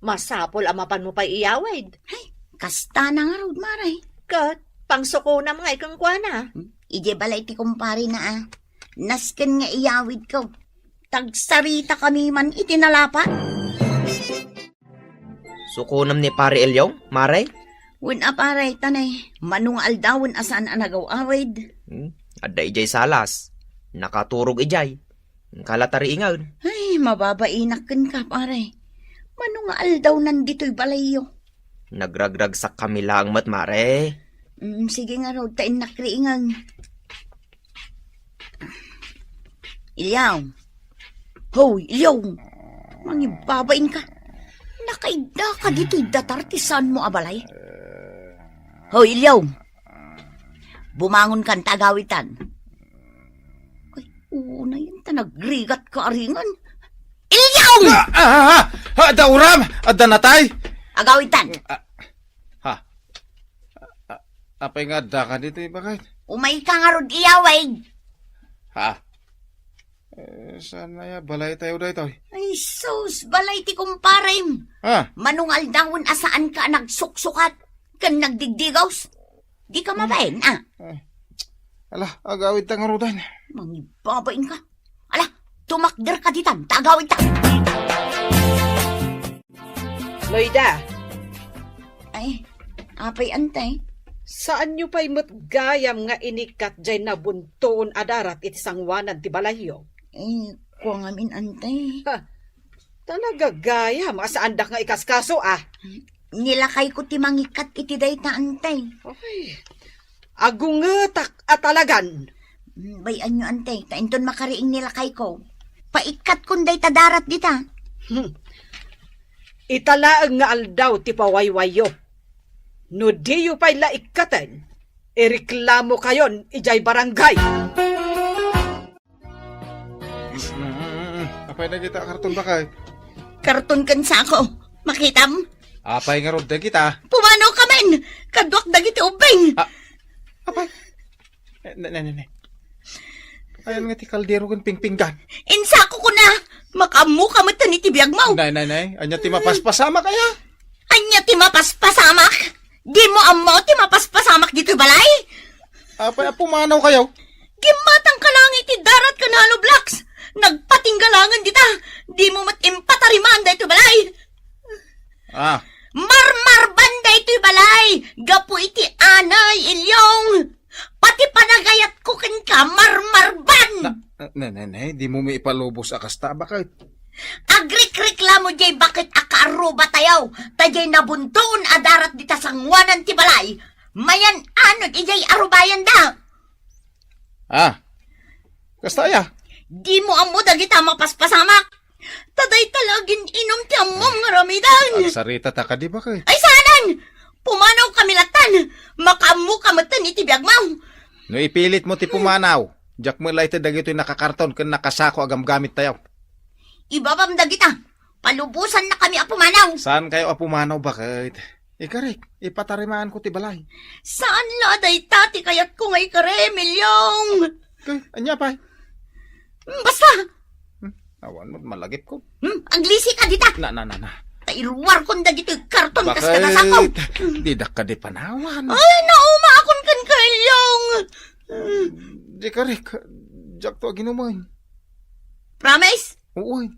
Masapul a mapanmo pay iyawid. Ay, kasta na ngarud, Mare. Ket, pangsukonam ngay kenkuana. Hmm? Idiay balay ti kumpare na, a. Nasken nga iyawidko. Tagsaritakami man iti nalapat. Sukonam ni Pare Elyong, Mare? Wen a, pare, tanay, mano nga aldawen a saan a nagaw-awid. Hmm, adda idiay salas. Nakaturog idiay. Kala tariingen. Ay, mababainak kenka, pare. Mano nga aldawnan ditoy balayyo? Nagragragsakkami laeng met, Mare. Mm, sige ngarud, ta innak riingen. Ilyaw. Hoy, Ilyaw! Mangibabain ka. Nakaidda ka ditoy datar ti saanmo a balay? Hoy, Ilyong! Bumangon kan ta agawitan. Ay, unay ta nagrigat ka aringan. Ilyong! Ah, ah, ah, ah, adda uram! Adda natay! Agawitan! Ah, ha? Ah, apay nga adda ka dito, bakit? Umay ka ngarud iyawig. Ha? Eh, saan na ya? Balay tayo daytoy. Ay, sus, balay ti kumparem. Ha? Manungal dawn a saan ka nagsuksukat ken nagdigdigaws. Di ka mabain, ah. Eh, ala, agawid ta ngaruden. Mangibabain ka. Ala, tumakder ka ditan, ta agawid ta. Loida. Ay, apay, Antay? Saanyo pay met gayam nga inikkat jay nabuntoon a darat iti sangoanan ti balayyo? Eh, kua ngamin, Antay. Ha, talaga gayam a saandak nga ikaskaso, ah. Nilakayko ti mangikkat iti dayta, Antay. Ay, agungetak a talagan. Mm, bay-anyo, Antay, ta inton makariing nilakayko, paikkatkon dayta darat dita. Hmm. Ita laeng nga aldaw ti pawaywayyo. No diyo pay la ikkaten, ireklamokayon idiay barangay. Mm, apay dagita a karton, bakit? Karton ken sako. Makitam? Apay ngarud dagita? Pumanaw kamin! Kaduak dagiti ubbing! Ah, apay? Eh, ne, ne, ne, ne. Ayan nga ti kaldero ken pingpinggan. Insako ko na! Makaammo ka met iti biag mo! Nay, nay, nay. Anya ti mapaspasamak, aya? Anya ti mapaspasamak? Di mo ammo ti mapaspasamak ditoy balay? Apay a pumanaw kayo? Gimmatang ka lang iti darat ken hollow blocks. Nagpatinggalangen dita. Di mo met impatarimaan daytoy balay. Ah. Marmarban daytoy balay. Gapu iti anay, Ilyong. Pati panagayatko kenka, marmarban. Na, na, na, na, di mo mi ipalubos a kasta, bakit? Agrekreklamo jay bakit a kaarruba tayo, ta jay nabuntoon a darat dita sangoanan ti balay, mayan-anod ijay arubayanda. Ah, kasta aya? Di mo ammo dagita mapaspasamak. Ta dayta la agin-inum ti ammom nga aramiden. Agsarita ta kadi, bakit? Ay, saanen! Pumanaw kami latan! Makaammo ka metten iti biag mo! No ipilit mo ti pumanaw, diak met la ited dagitoy nakakarton ken nakasako a gamgamit tayo. Ibabam dagita. Palubosan na kami a pumanaw. Saan kayo a pumanaw, bakit? Ikarik, ipatarimaan ko ti balay. Saan la dayta ti kayatko nga ikarem, Ilyong? Kay, anya pay? Basta! Hmm, awan mo, malagip ko. Hmm, aglisi ka dita! Na, na, na, na. Ta iruar kon dagiti karton kas Bakit? Kadasako. Didak ka di panawan. Ay, nauma akon ken ka, Ilyong! Di ka, Rick. Diak to aginuman. Promise? Oo, eh.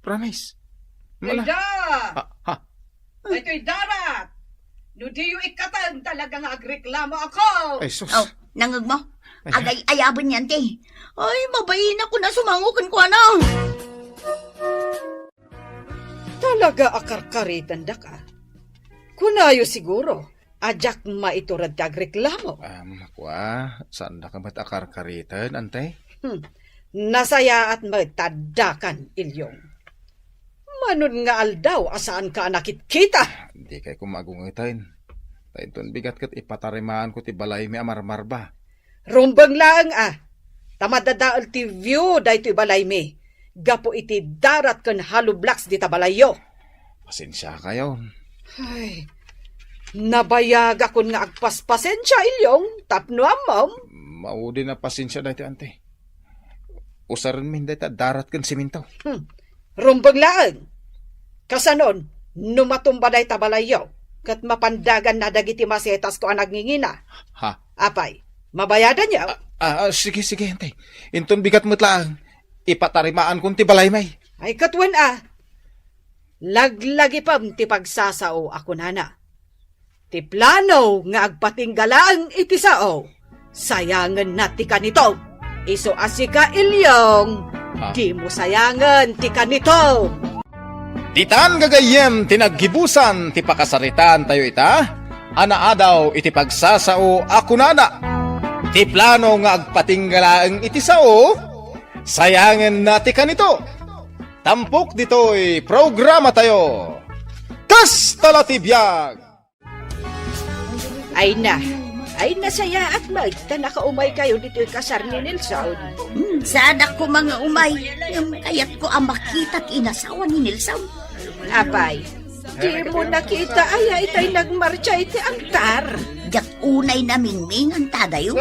Promise. Mala. Loida! Ah, ha? Daytoy darat! No diyo ikkaten, talaga nga agreklamo ako! Ay, sus. Oh, nangeg mo? Ay, agay-ayaben yan, te. Ay, mabain ako na sumango kenkuana. Talaga a karkaritendaka. Kunayo siguro, a diak maitured ti agreklamo. Am, kua, saandaka met a karkariten, ante? Hmm. Nasayaat met ta addakan, Ilyong. Manun nga aldaw a saanka a nakitkita? Di kay koma agungeten. Ta inton bigat ket ipatarimaanko ti balaymi a marmarba. Rumbeng laeng a, ta madadael ti view daytoy balaymi gapu iti darat ken hollow blocks dita balayyo. Pasensiakayon. Ay, nabayagakon nga agpaspasensia, Ilyong, tapno ammom. Maudin a pasensia daytoy, ante. Usarenmin dayta darat ken siminto. Hmm. Rumbeng laeng. Kasanon, no matumba dayta balayyo, ket mapandaganna dagiti masetasko a nagngingina. Ha? Apay, mabayadanyo? Ah, ah, ah, sige, sige, ante. Inton bigat met laeng, ipatarimaanko ti balaymi. Ay, ket wen a. Laglagipem ti pagsasao a kunana. Ti plano nga agpatingga laeng iti sao, sayangenna ti kanito. Isu a sika, Ilyong, ah, dimo sayangen ti kanito. Ditan gagayyem ti naggibusan ti pakasaritaantayo ita, a naadaw iti pagsasao a kunana, ti plano nga agpatingga laeng iti sao, sayangenna ti kanito. Tampok ditoy programatayo. Kasta la ti biag! Ay na, ay nasayaat met ta nakaumaykayo ditoy kasar ni Nelson. Hmm, saanak ko nga umay, ngem kayatko a makita ti inasawa ni Nelson. Apay, dimo nakita aya itay nagmartsa iti altar? Diak unay namingmingan ta adayo.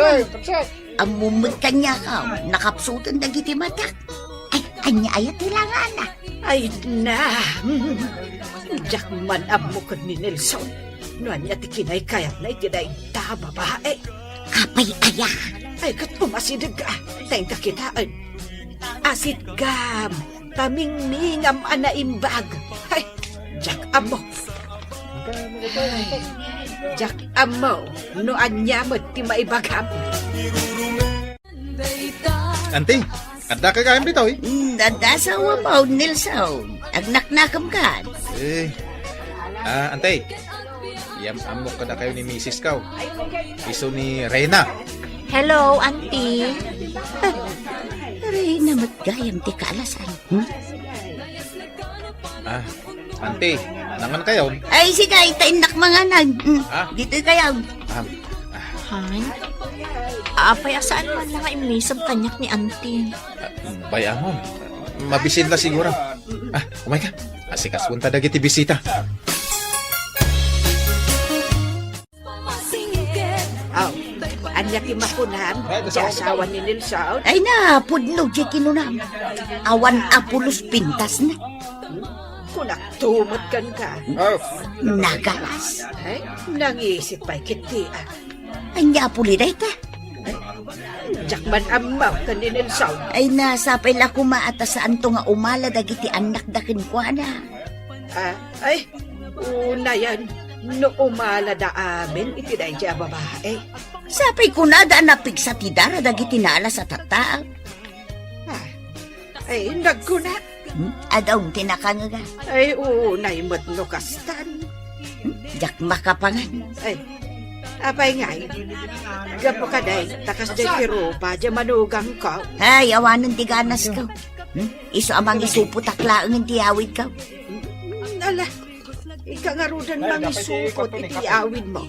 Ammom met kaniak, nakapsuten dagiti matak. Ay, ania aya ti langana? Ay na, diak man ammo ken ni Nelson no ania ti kinaykayatna iti dayta a babae. Apay aya? Ay, ket umasideg a, ta inka kitaen. Asitgam, ta mingmingam a naimbag. Ay, diak ammo. Ay, diak ammo no ania met ti maibagam. Anti, adda ka gayam ditoy? Hmm, adda asawa mo, Nelson. Agnaknakemkan. Eh, ah, Anti, yam-ammok kadakayo ni misis ko. Isu ni Reyna. Hello, Anti. Reyna met gayam ti kaalasan. Hmm? Ah, Anti, nangan kayo? Ay, sige, ay, ta innak manganan. Mm, Ah. Dito kayo. Ah, ah, Han? Apay a saan man lang nga immisem kaniak ni Anti? Ah, bay-amon. Mabisin la siguro. Ah, umay ka. Asikasuon ta dagiti bisita. Aw, ania ti makunam? Ti asawa ni Nelson? Ay na, pudno ti kinunam. Awan a pulos pintasna. Kunak tumet kenka. Nagalas. Ay, nangisip pay ketdi, ah. Ania a puli dayta? Diak man ammo ken ni Nelson. Ay na, sapay la koma a ta saanto nga umala dagiti annakda kenkuana. Ah, ay, unayen, no umalada amin iti daydiay a babae. Sapay kunada a napigsa ti dara dagiti naalas a tattao. Ah, ay, nagkuna. Hmm? Adda ti nakangega. Ay, unay met no kastan. Hmm? Diak makapangan. Ay, apay ngay? Gapu kadi, ta kasdiay ti rupa, diay manugangko. Ay, awanen ti ganasko. Hmm? Isu a mangisupotak laengen ti awidko. Ala, ika ngaruden mangisupot iti awidmo.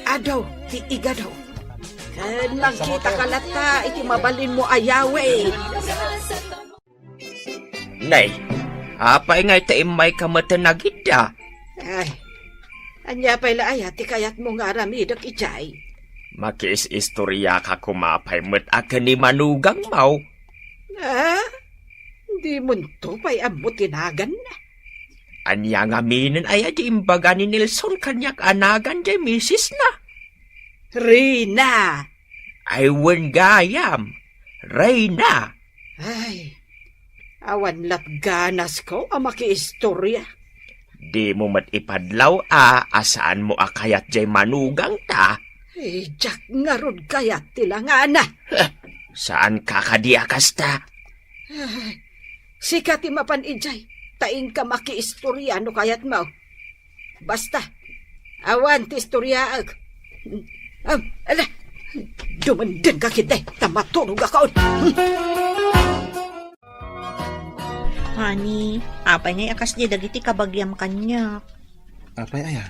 Adu ti igadu. Ken mangkitaka latta iti mabalinmo a yawe. Nay, apay ngay ta immayka met a nagidda? Ay, ania pay la aya ti kayatmo nga aramidek idiay? Makiis-istoriaka koma pay met a ken ni manugangmo. Ah? Dimonto pay ammo ti naganna? Ania ngaminen aya ti imbaga ni Nelson kaniak a nagan diay misisna? Reyna! Ay, wen gayam, Reyna! Ay, awan lat ganasko a makiistoria. Dimo met ipadlaw a, a saanmo a kayat diay manugangta? Ay, diak ngarud kayat ti langana. Heh, saanka kadi a kasta? Ay, sika ti mapan idiay, ta inka makiistoria no kayatmo. Basta, awan ti istoriaek. Am, ala, dumendengka ketdi, ta maturogakon. Honey, apay ngay a kasdi dagiti kabagiam kaniak? Apay aya?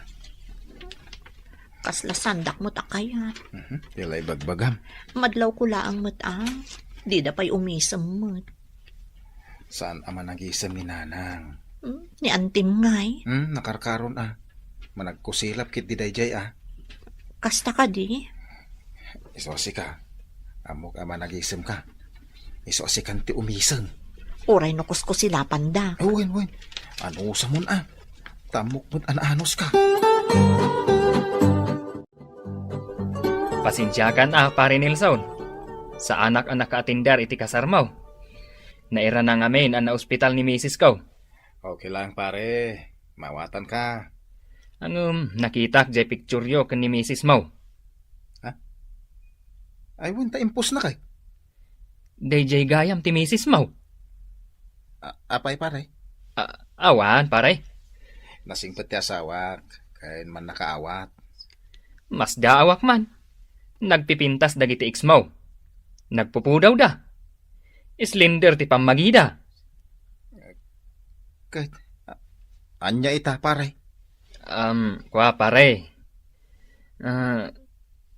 Kasla saandak met a kayat. Mhm, ti la ibagbagam. Madlawko laeng met a. Dida pay umisem met. Saan a managisem ni Nanang? Hmm, ni Antim ngay. Hmm, nakarkaron a. Managkusilap ketdi daydiay a. Kasta kadi? Isu a sika. Ammok a managisemka. Isu a sikan ti umiseng. Uray no kuskusilapanda. Eh, wen, wen. Anusam a. Ta ammok met a naanuska. Pasensiakan a, Pare Nelson. Saanak a nakaatender iti kasarmo. Nairana ngamin a naospital ni misisko. Okay lang, pare. Maawatanka. Ngem, nakitak diay pictureyo ken ni misismo. Ha? Ay, wen, ta impostnakay. Daydiay gayam ti misismo. A-, apay, pare? A-, awan, pare. Nasingpet ti asawak, ken mannakaawat. Masdaawak man. Nagpipintas dagiti ex-mo. Nagpupudawda. Slender ti pammagida. Ket, a-, ania ita, pare? Um, kua, pare. Ah,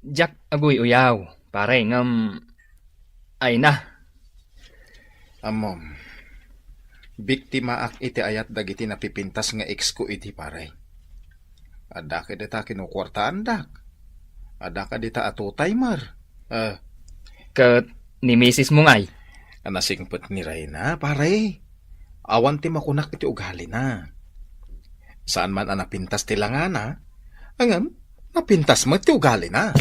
diak aguy-uyaw, pare, ngem, ay na. Ammom, biktimaak iti ayat dagiti napipintas nga ex ko idi, pare. Adda kadita kinukuartaandak. Adda kadita a two-timer. Eh. Ket ni misis mo ngay? A nasingpet ni Reyna, pare. Awan ti makunak iti ugalina. Saan man a napintas ti langana, ngem napintas met ti ugalina.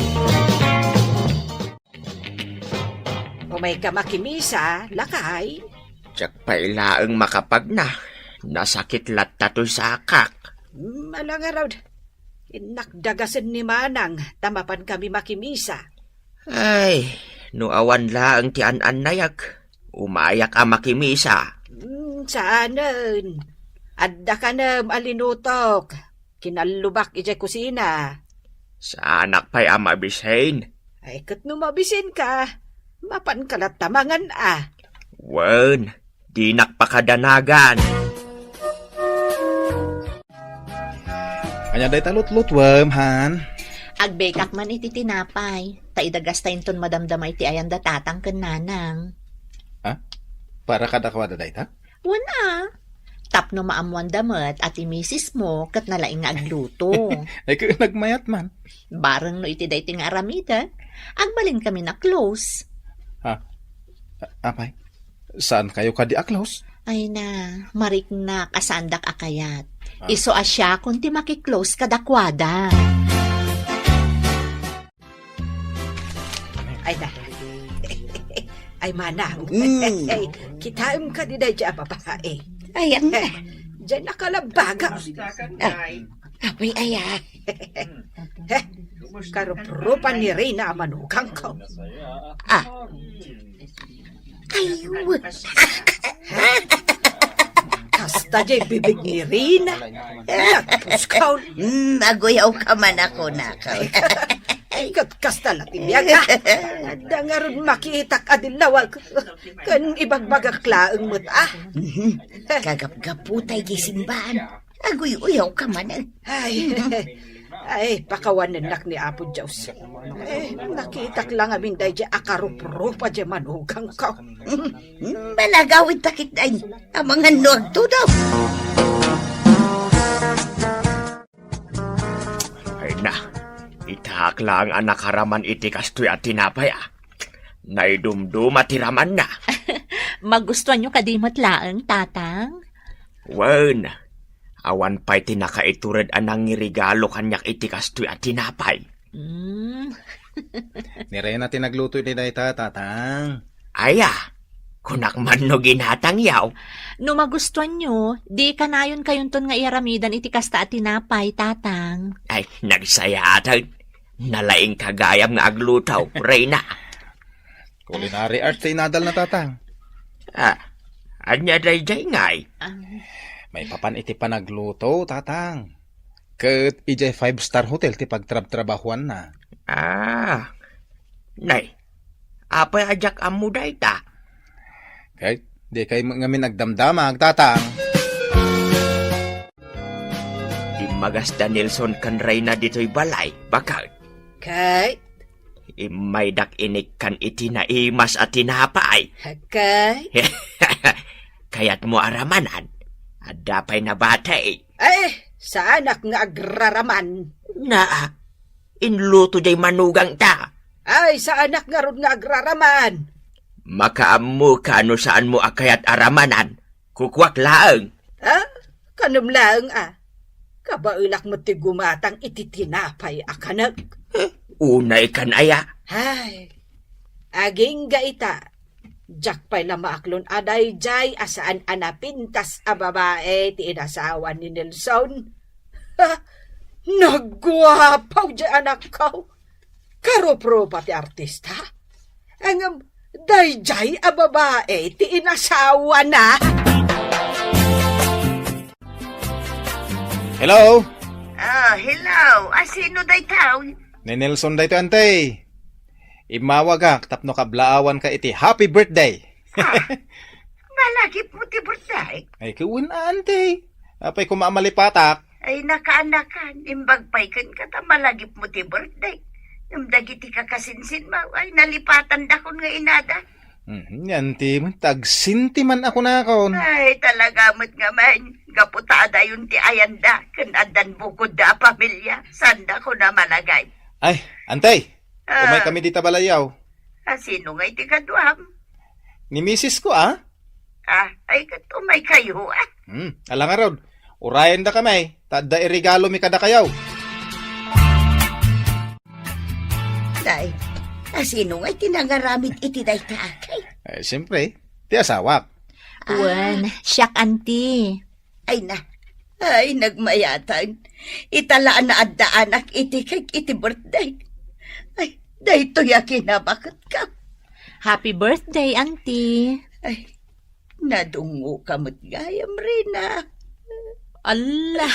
Umayka makimisa, lakay. Diak pay laeng makapagna. Nasakit latta toy sakak. Mm, ala ngarud. Innak dagasen ni Manang ta mapan kami makimisa. Ay, no awan laeng ti an-annayag, umayak a makimisa. Mm, saanen. Adda kanem a linutok. Kinallubak idiay kusina. Saanak pay a mabisin. Ay, ket no mabisinka, mapanka latta mangan a. Wen, dinak pakadanagan. Ania dayta lutlutuem, han? Agbekak man iti tinapay, ta idagasta inton madamdama iti ayan da tatang ken nanang. Ha? Para kadakuada dayta? Wen a. Tapno maammoanda met a ti misis mo ket nalaing nga agluto. Ay, ket nagmayat man. Bareng no iti daytoy nga aramiden, agbalin kami na close. Ha? A-, apay? Saan kayo kadi a close? Ay na, mariknak a saandak a kayat. Ah. Isu a siakon ti maki-close kadakuada. Ay na. Ay, manang. Mm. Ay, kitaem kadi daydiay a babae. Ay, ang Eh, diyan nakalabaga. Ah, apoy, ay, ah. Eh, karuprupan ni Reyna a manugangko. Ah. Ay, wa- Kasta diay bibig ni Reyna. Nagpuskaw. Mm, aguyaw ka man ako, nakaw. Ket kasta la ti biag, ha? Adda ngarud makitak a dillawag. Ken ibagbagak laeng met, ah. Mhm. Kagapgaputay diay simbaan. Aguy-uyaw ka man, eh. Ay, ay, pakawanennak ni Apo Dios. Eh, nakitak la ngamin daydiay a karuprupa diay manugangko. Managawid ta ketdi, amangan no agtudok. Ay na, itaak laeng a nakaraman iti kastoy a tinapay, a. Naidumduma ti ramanna. Magustuanyo kadi met laeng, Tatang? Wen, awan pay ti nakaitured a nangirigalo kaniak iti kastoy a tinapay. Mm. Ni Reyna ti nagluto iti dayta, Tatang. Aya, kunak man no ginatangyaw. No magustuanyo, di kanayon kayonton nga iyaramidan iti kasta a tinapay, Tatang. Ay, nagsayaaten. Nalaingka gayam nga agluto, Reyna. Culinary arts ti inadalna, Tatang. Ah, ania daydiay ngay? Ah. Maipapan iti panagluto, Tatang. Ket idiay five-star hotel ti pagtrabtrabahuanna. Ah. Nay, apay a diak ammo dayta? Ket dikay met ngamin agdamdamag, Tatang. Immagas da Nelson ken Reyna ditoy balay, baket. Ket? Immaydak inikkan iti naimas a tinapay. Ket? Kayatmo a ramanan? Adda pay nabati. Eh, saanak nga agraraman. Naa, inluto diay manugangta. Ay, saanak ngarud nga agraraman. Makaammoka no saanmo a kayat a ramanan. Kukuak laeng. Ha? Kanem laeng a. Kabaelak met ti gumatang iti tinapay a kanek. Eh, unay kan aya? Ay, agingga ita. Diak pay la maaklon a daydiay a saan a napintas a babae ti inasawa ni Nelson. Ha? Nagguapaw diay anakko. Karuprupa ti artista. Ngem, daydiay a babae ti inasawana. Hello? Ah, hello. A, sino daytoy? Ni Nelson daytoy, ante. Immawagak tapno kablaawanka iti happy birthday. Ah, malagipmo ti birthday? Ay, ket wen, ante. Apay koma a malipatak? Ay, nakaanakan, imbag pay kenka ta malagipmo ti birthday. Ngem dagiti kakasinsinmo, ay, nalipatandakon nga inada. Hmm, ni anti met, agsinti man a kunakon. Ay, talaga met ngamin, gapu ta adayon ti ayanda, ken addan bukodda a pamilia, saandakon a malagay. Ay, anti, Ah. Umaykami dita balayyo. Ah, sino ngay ti kaduam? Ni misis ko, a? Ah, ay, ket umaykayo, a? Hmm, ala ngarud. Urayenda kami, ta adda iregalomi kadakayo. Day, a, sino ngay ti nangaramid iti dayta, akay? Eh, siyempre, ti asawak. Ah. Wen, siak, anti. Ay na, ay, nagmayatan. Ita la a naaddaanak iti cake iti birthday. Ay, daytoy a kinabaket ka. Happy birthday, anti. Ay, nadungo ka met gayam, Rina. Alla,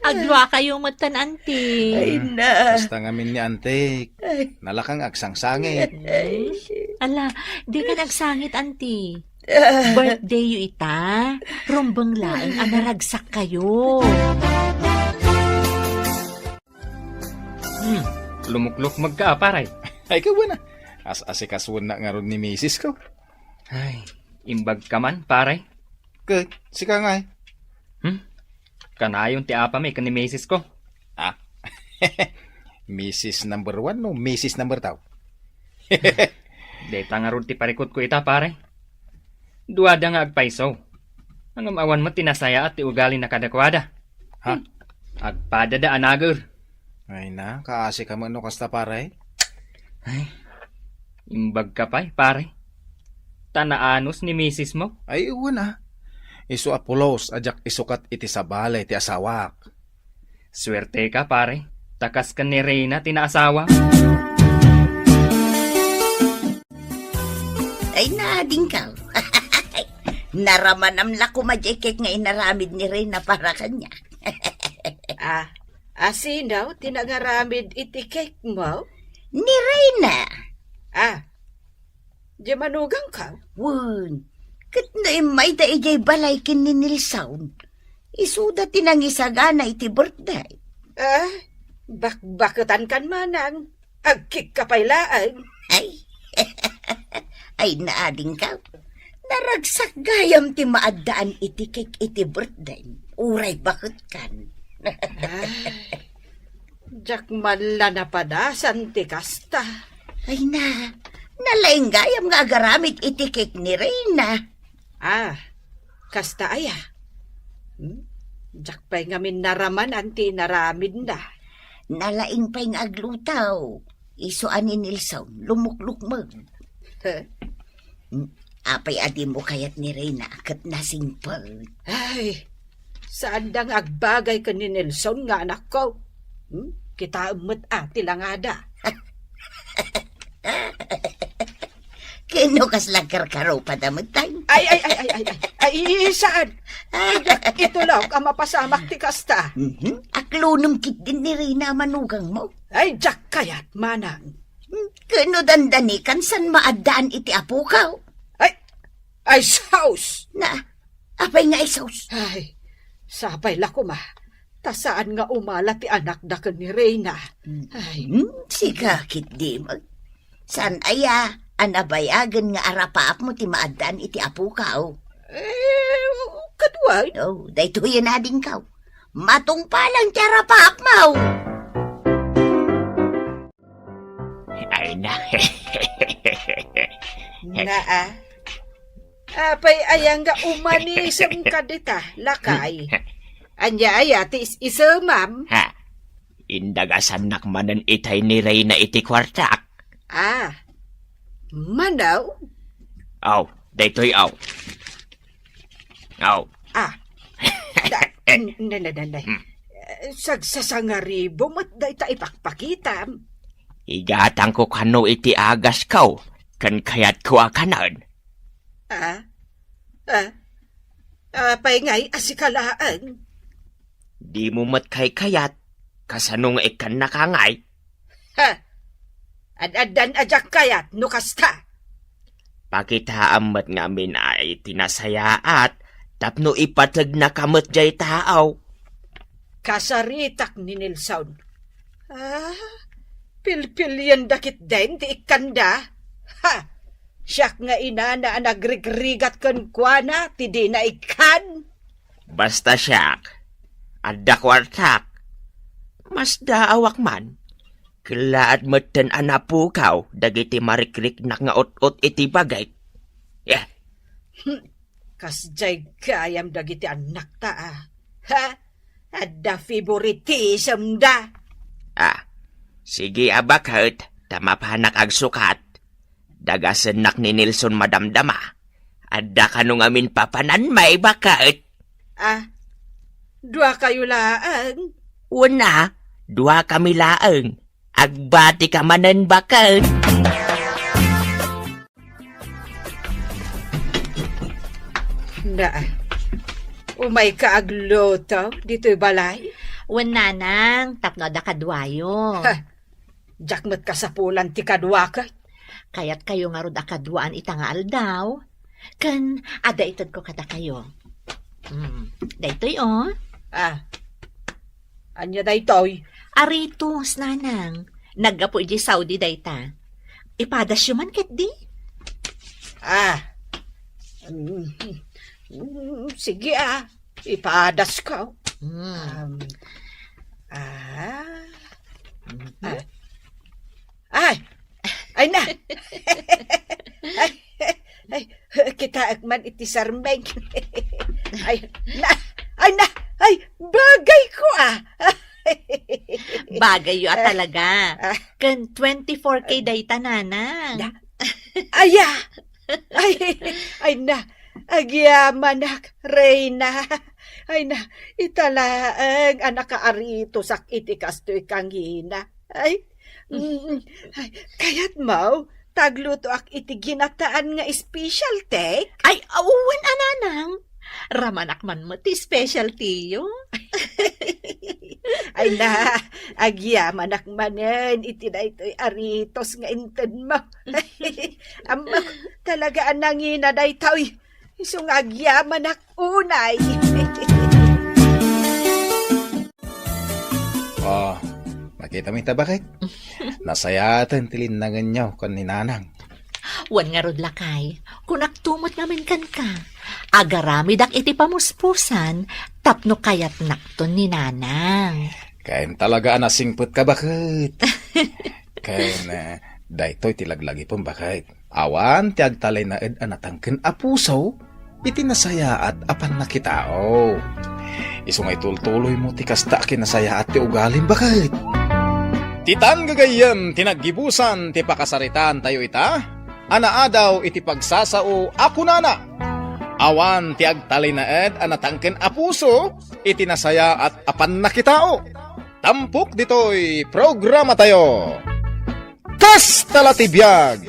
agluakayo metten, anti. Ay, na. Kasta ngamin ni anti. Ay. Nalakang agsangsangit. Ay. Ala, di ka nagsangit, anti. Ah. Birthday yo ita. Rumbeng laeng a naragsak kayo. Hmm, lumuklukmeg ka, a, pare. Ay, kawana. As-asikasuennak ngarud ni misis ko. Ay, imbag ka man, pare. Ket, sika ngay? Hmm? Kanayon ti apami ken ni misis ko. Ah? Misis number one no misis number two? Dayta ngarud ti parikutko ita, pare. Duada nga agpayso. Ngem awan met ti nasayaat ti ugalina kadakuada. Ha? Hmm. Agpadada a nager. Ay na, kaasi ka met no kasta, pare. Ay, imbag ka pay, pare. Ta naanus ni misis mo? Ay, wen a. Isu a pulos a diak isukat iti sabali ti asawak. Suerte ka, pare. Ta kas ken ni Reyna ti naasawa. Ay, naadingkaw. Naramanam la koma diay cake nga inaramid ni Reyna para kaniak. Ah, a, sino ti nangaramid iti cake mo? Ni Reyna. Ah, di manugangkaw? Wen, ket no immayda idiay balay ken ni Nelson, isuda ti nangisagana iti birthday. Ah, bakbaketan kan manang. Agkikka pay laeng. Ay. Ay, naadingkaw. Naragsak gayam ti maaddaan iti cake iti birthday. Uray baketkan. Ay, diak man la napadasan ti kasta. Ay na, nalaing gayam nga agaramid iti cake ni Reyna. Ah, kasta aya? Hmm? Diak pay ngamin naramanan ti inaramidna. Nalaing pay nga agluto. Isu a ni Nelson, lumuklukmeg. Huh? Hmm? Apay a dimo kayat ni Reyna ket nasingpet? Ay, saanda nga agbagay ken ni Nelson nga anakko. Hmm? Kitaem met a ti langada. Ken no kasla karkarupada met, tay? Ay, ay, ay, ay, ay, ay, ay, saan? Diak itulok a mapasamak ti kasta. Mhm. Aklonem ketdin ni Reyna a manugangmo. Ay, diak kayat, manang. Hmm, ken no dandanikan san maaddaan iti apokaw? Ay, ay, sus! Na, apay nga isus? Ay, sapay la koma. Ta saan nga umala ti anakda ken ni Reyna. Hmm. Ay. Hmm, sika ketdi met. Saan aya a nabayagen nga arapaapmo ti maaddaan iti apokaw? Eh, kaduay. Oh, daytoyen adingkaw. Matungpalan ti arapaapmo. Ay na. Naa. Apay aya nga umanisem ka dita, lakay? Ania aya ti is-isemam? Ha? Indagasannak manen itay ni Reyna iti kuartak. Ah. Manaw? Aw, daytoy aw. Aw. Ah. Da-, n-, n-, n-, n-, Hmm. Eh, sagsasangaribo met dayta ipakpakitam. Igatangko kano iti agasko, ken kayatko a kanen. Ah? Ah? Apay ngay a sika laeng? Dimo met kaykayat, kasano nga ikkannaka ngay? Ha? Ad-addan a diak kayat no kasta. Pakitaam met ngamin a iti nasayaat tapno ipategnaka met diay taaw. Kasaritak ni Nelson. Ah, pilpilienda ketdin ti ikkanda. Ha! Siak nga inana a nagrigrigat kenkuana ti dina ikkan. Basta siak, adda kuartak. Masdaawak man. Kellaat metten a napukaw dagiti marikriknak nga ut-ot iti bagik. Eh. Hmm, kasdiay gayam dagiti annakta, a. Ha? Adda favoritism da. Ah, sige a baket, ta mapanak agsukat. Dagasennak ni Nelson madamdama. Adda kano ngamin papanan, may baket. Ah, dua kayo laeng? Una, dua kami laeng. Agbatika manen, baket. Na, umay ka agluto ditoy balay? Wen, nanang, tapno adda kaduayo. Ha, diak met kasapulan ti kaduaka. Kayat kayo ngarud a kaduaan ita nga aldaw? Ken adda itedko kadakayo. Hmm, daytoy, o. Ah, ania daytoy? Aritos, nanang. Naggapu idiay Saudi dayta. Ipadasyo man ketdi? Ah. Mm, mm, sige, ah. Ipadasko. Hmm. Um, ah. Mhm. Ah. Ay! Ay na! Ay, ay, kitaek man iti sarmeng. Ay na! Ay na! Ay, bagayko, ah! Bagayyo a talaga. Ah. Ken twenty-four K dayta, nanang. Na? Ay, ah! Ay, ay na! Agyamanak, Reyna! Ay na, ita laeng a nakaaritosak iti kastoy kangina. Ay, mm, ay, kayatmo, taglutoak iti ginataan nga specialty? Ay, awan a, nanang. Ramanak man met ti specialty-yo. Ay na, agyamanak manen iti daytoy aritos nga intedmo. Ammok, talaga a nangina daytoy. Isu nga agyamanak unay. Oh, makitami ta, baket? Nasayaaten ti linnangenyo ken ni Nanang. Wen ngarud, lakay, kunakto met ngamin kenka. Agaramidak iti pamuspusan tapno kayatnakton ni Nanang. Ken talaga a nasingpetka, baket. Ken, eh, daytoy ti laglagipem, baket. Awan ti agtalinaed a natangken a puso iti nasayaat a pannakitao. Isu nga itultuloymo ti kasta a kinasayaat ti ugalim, baket. Ti tan gagayyem ti naggibusan ti pakasaritaantayo ita a naadaw iti pagsasao a kunana, awan ti agtalinaed a natangken a puso iti nasayaat a pannakitao. Tampok ditoy programatayo. Kasta la ti biag!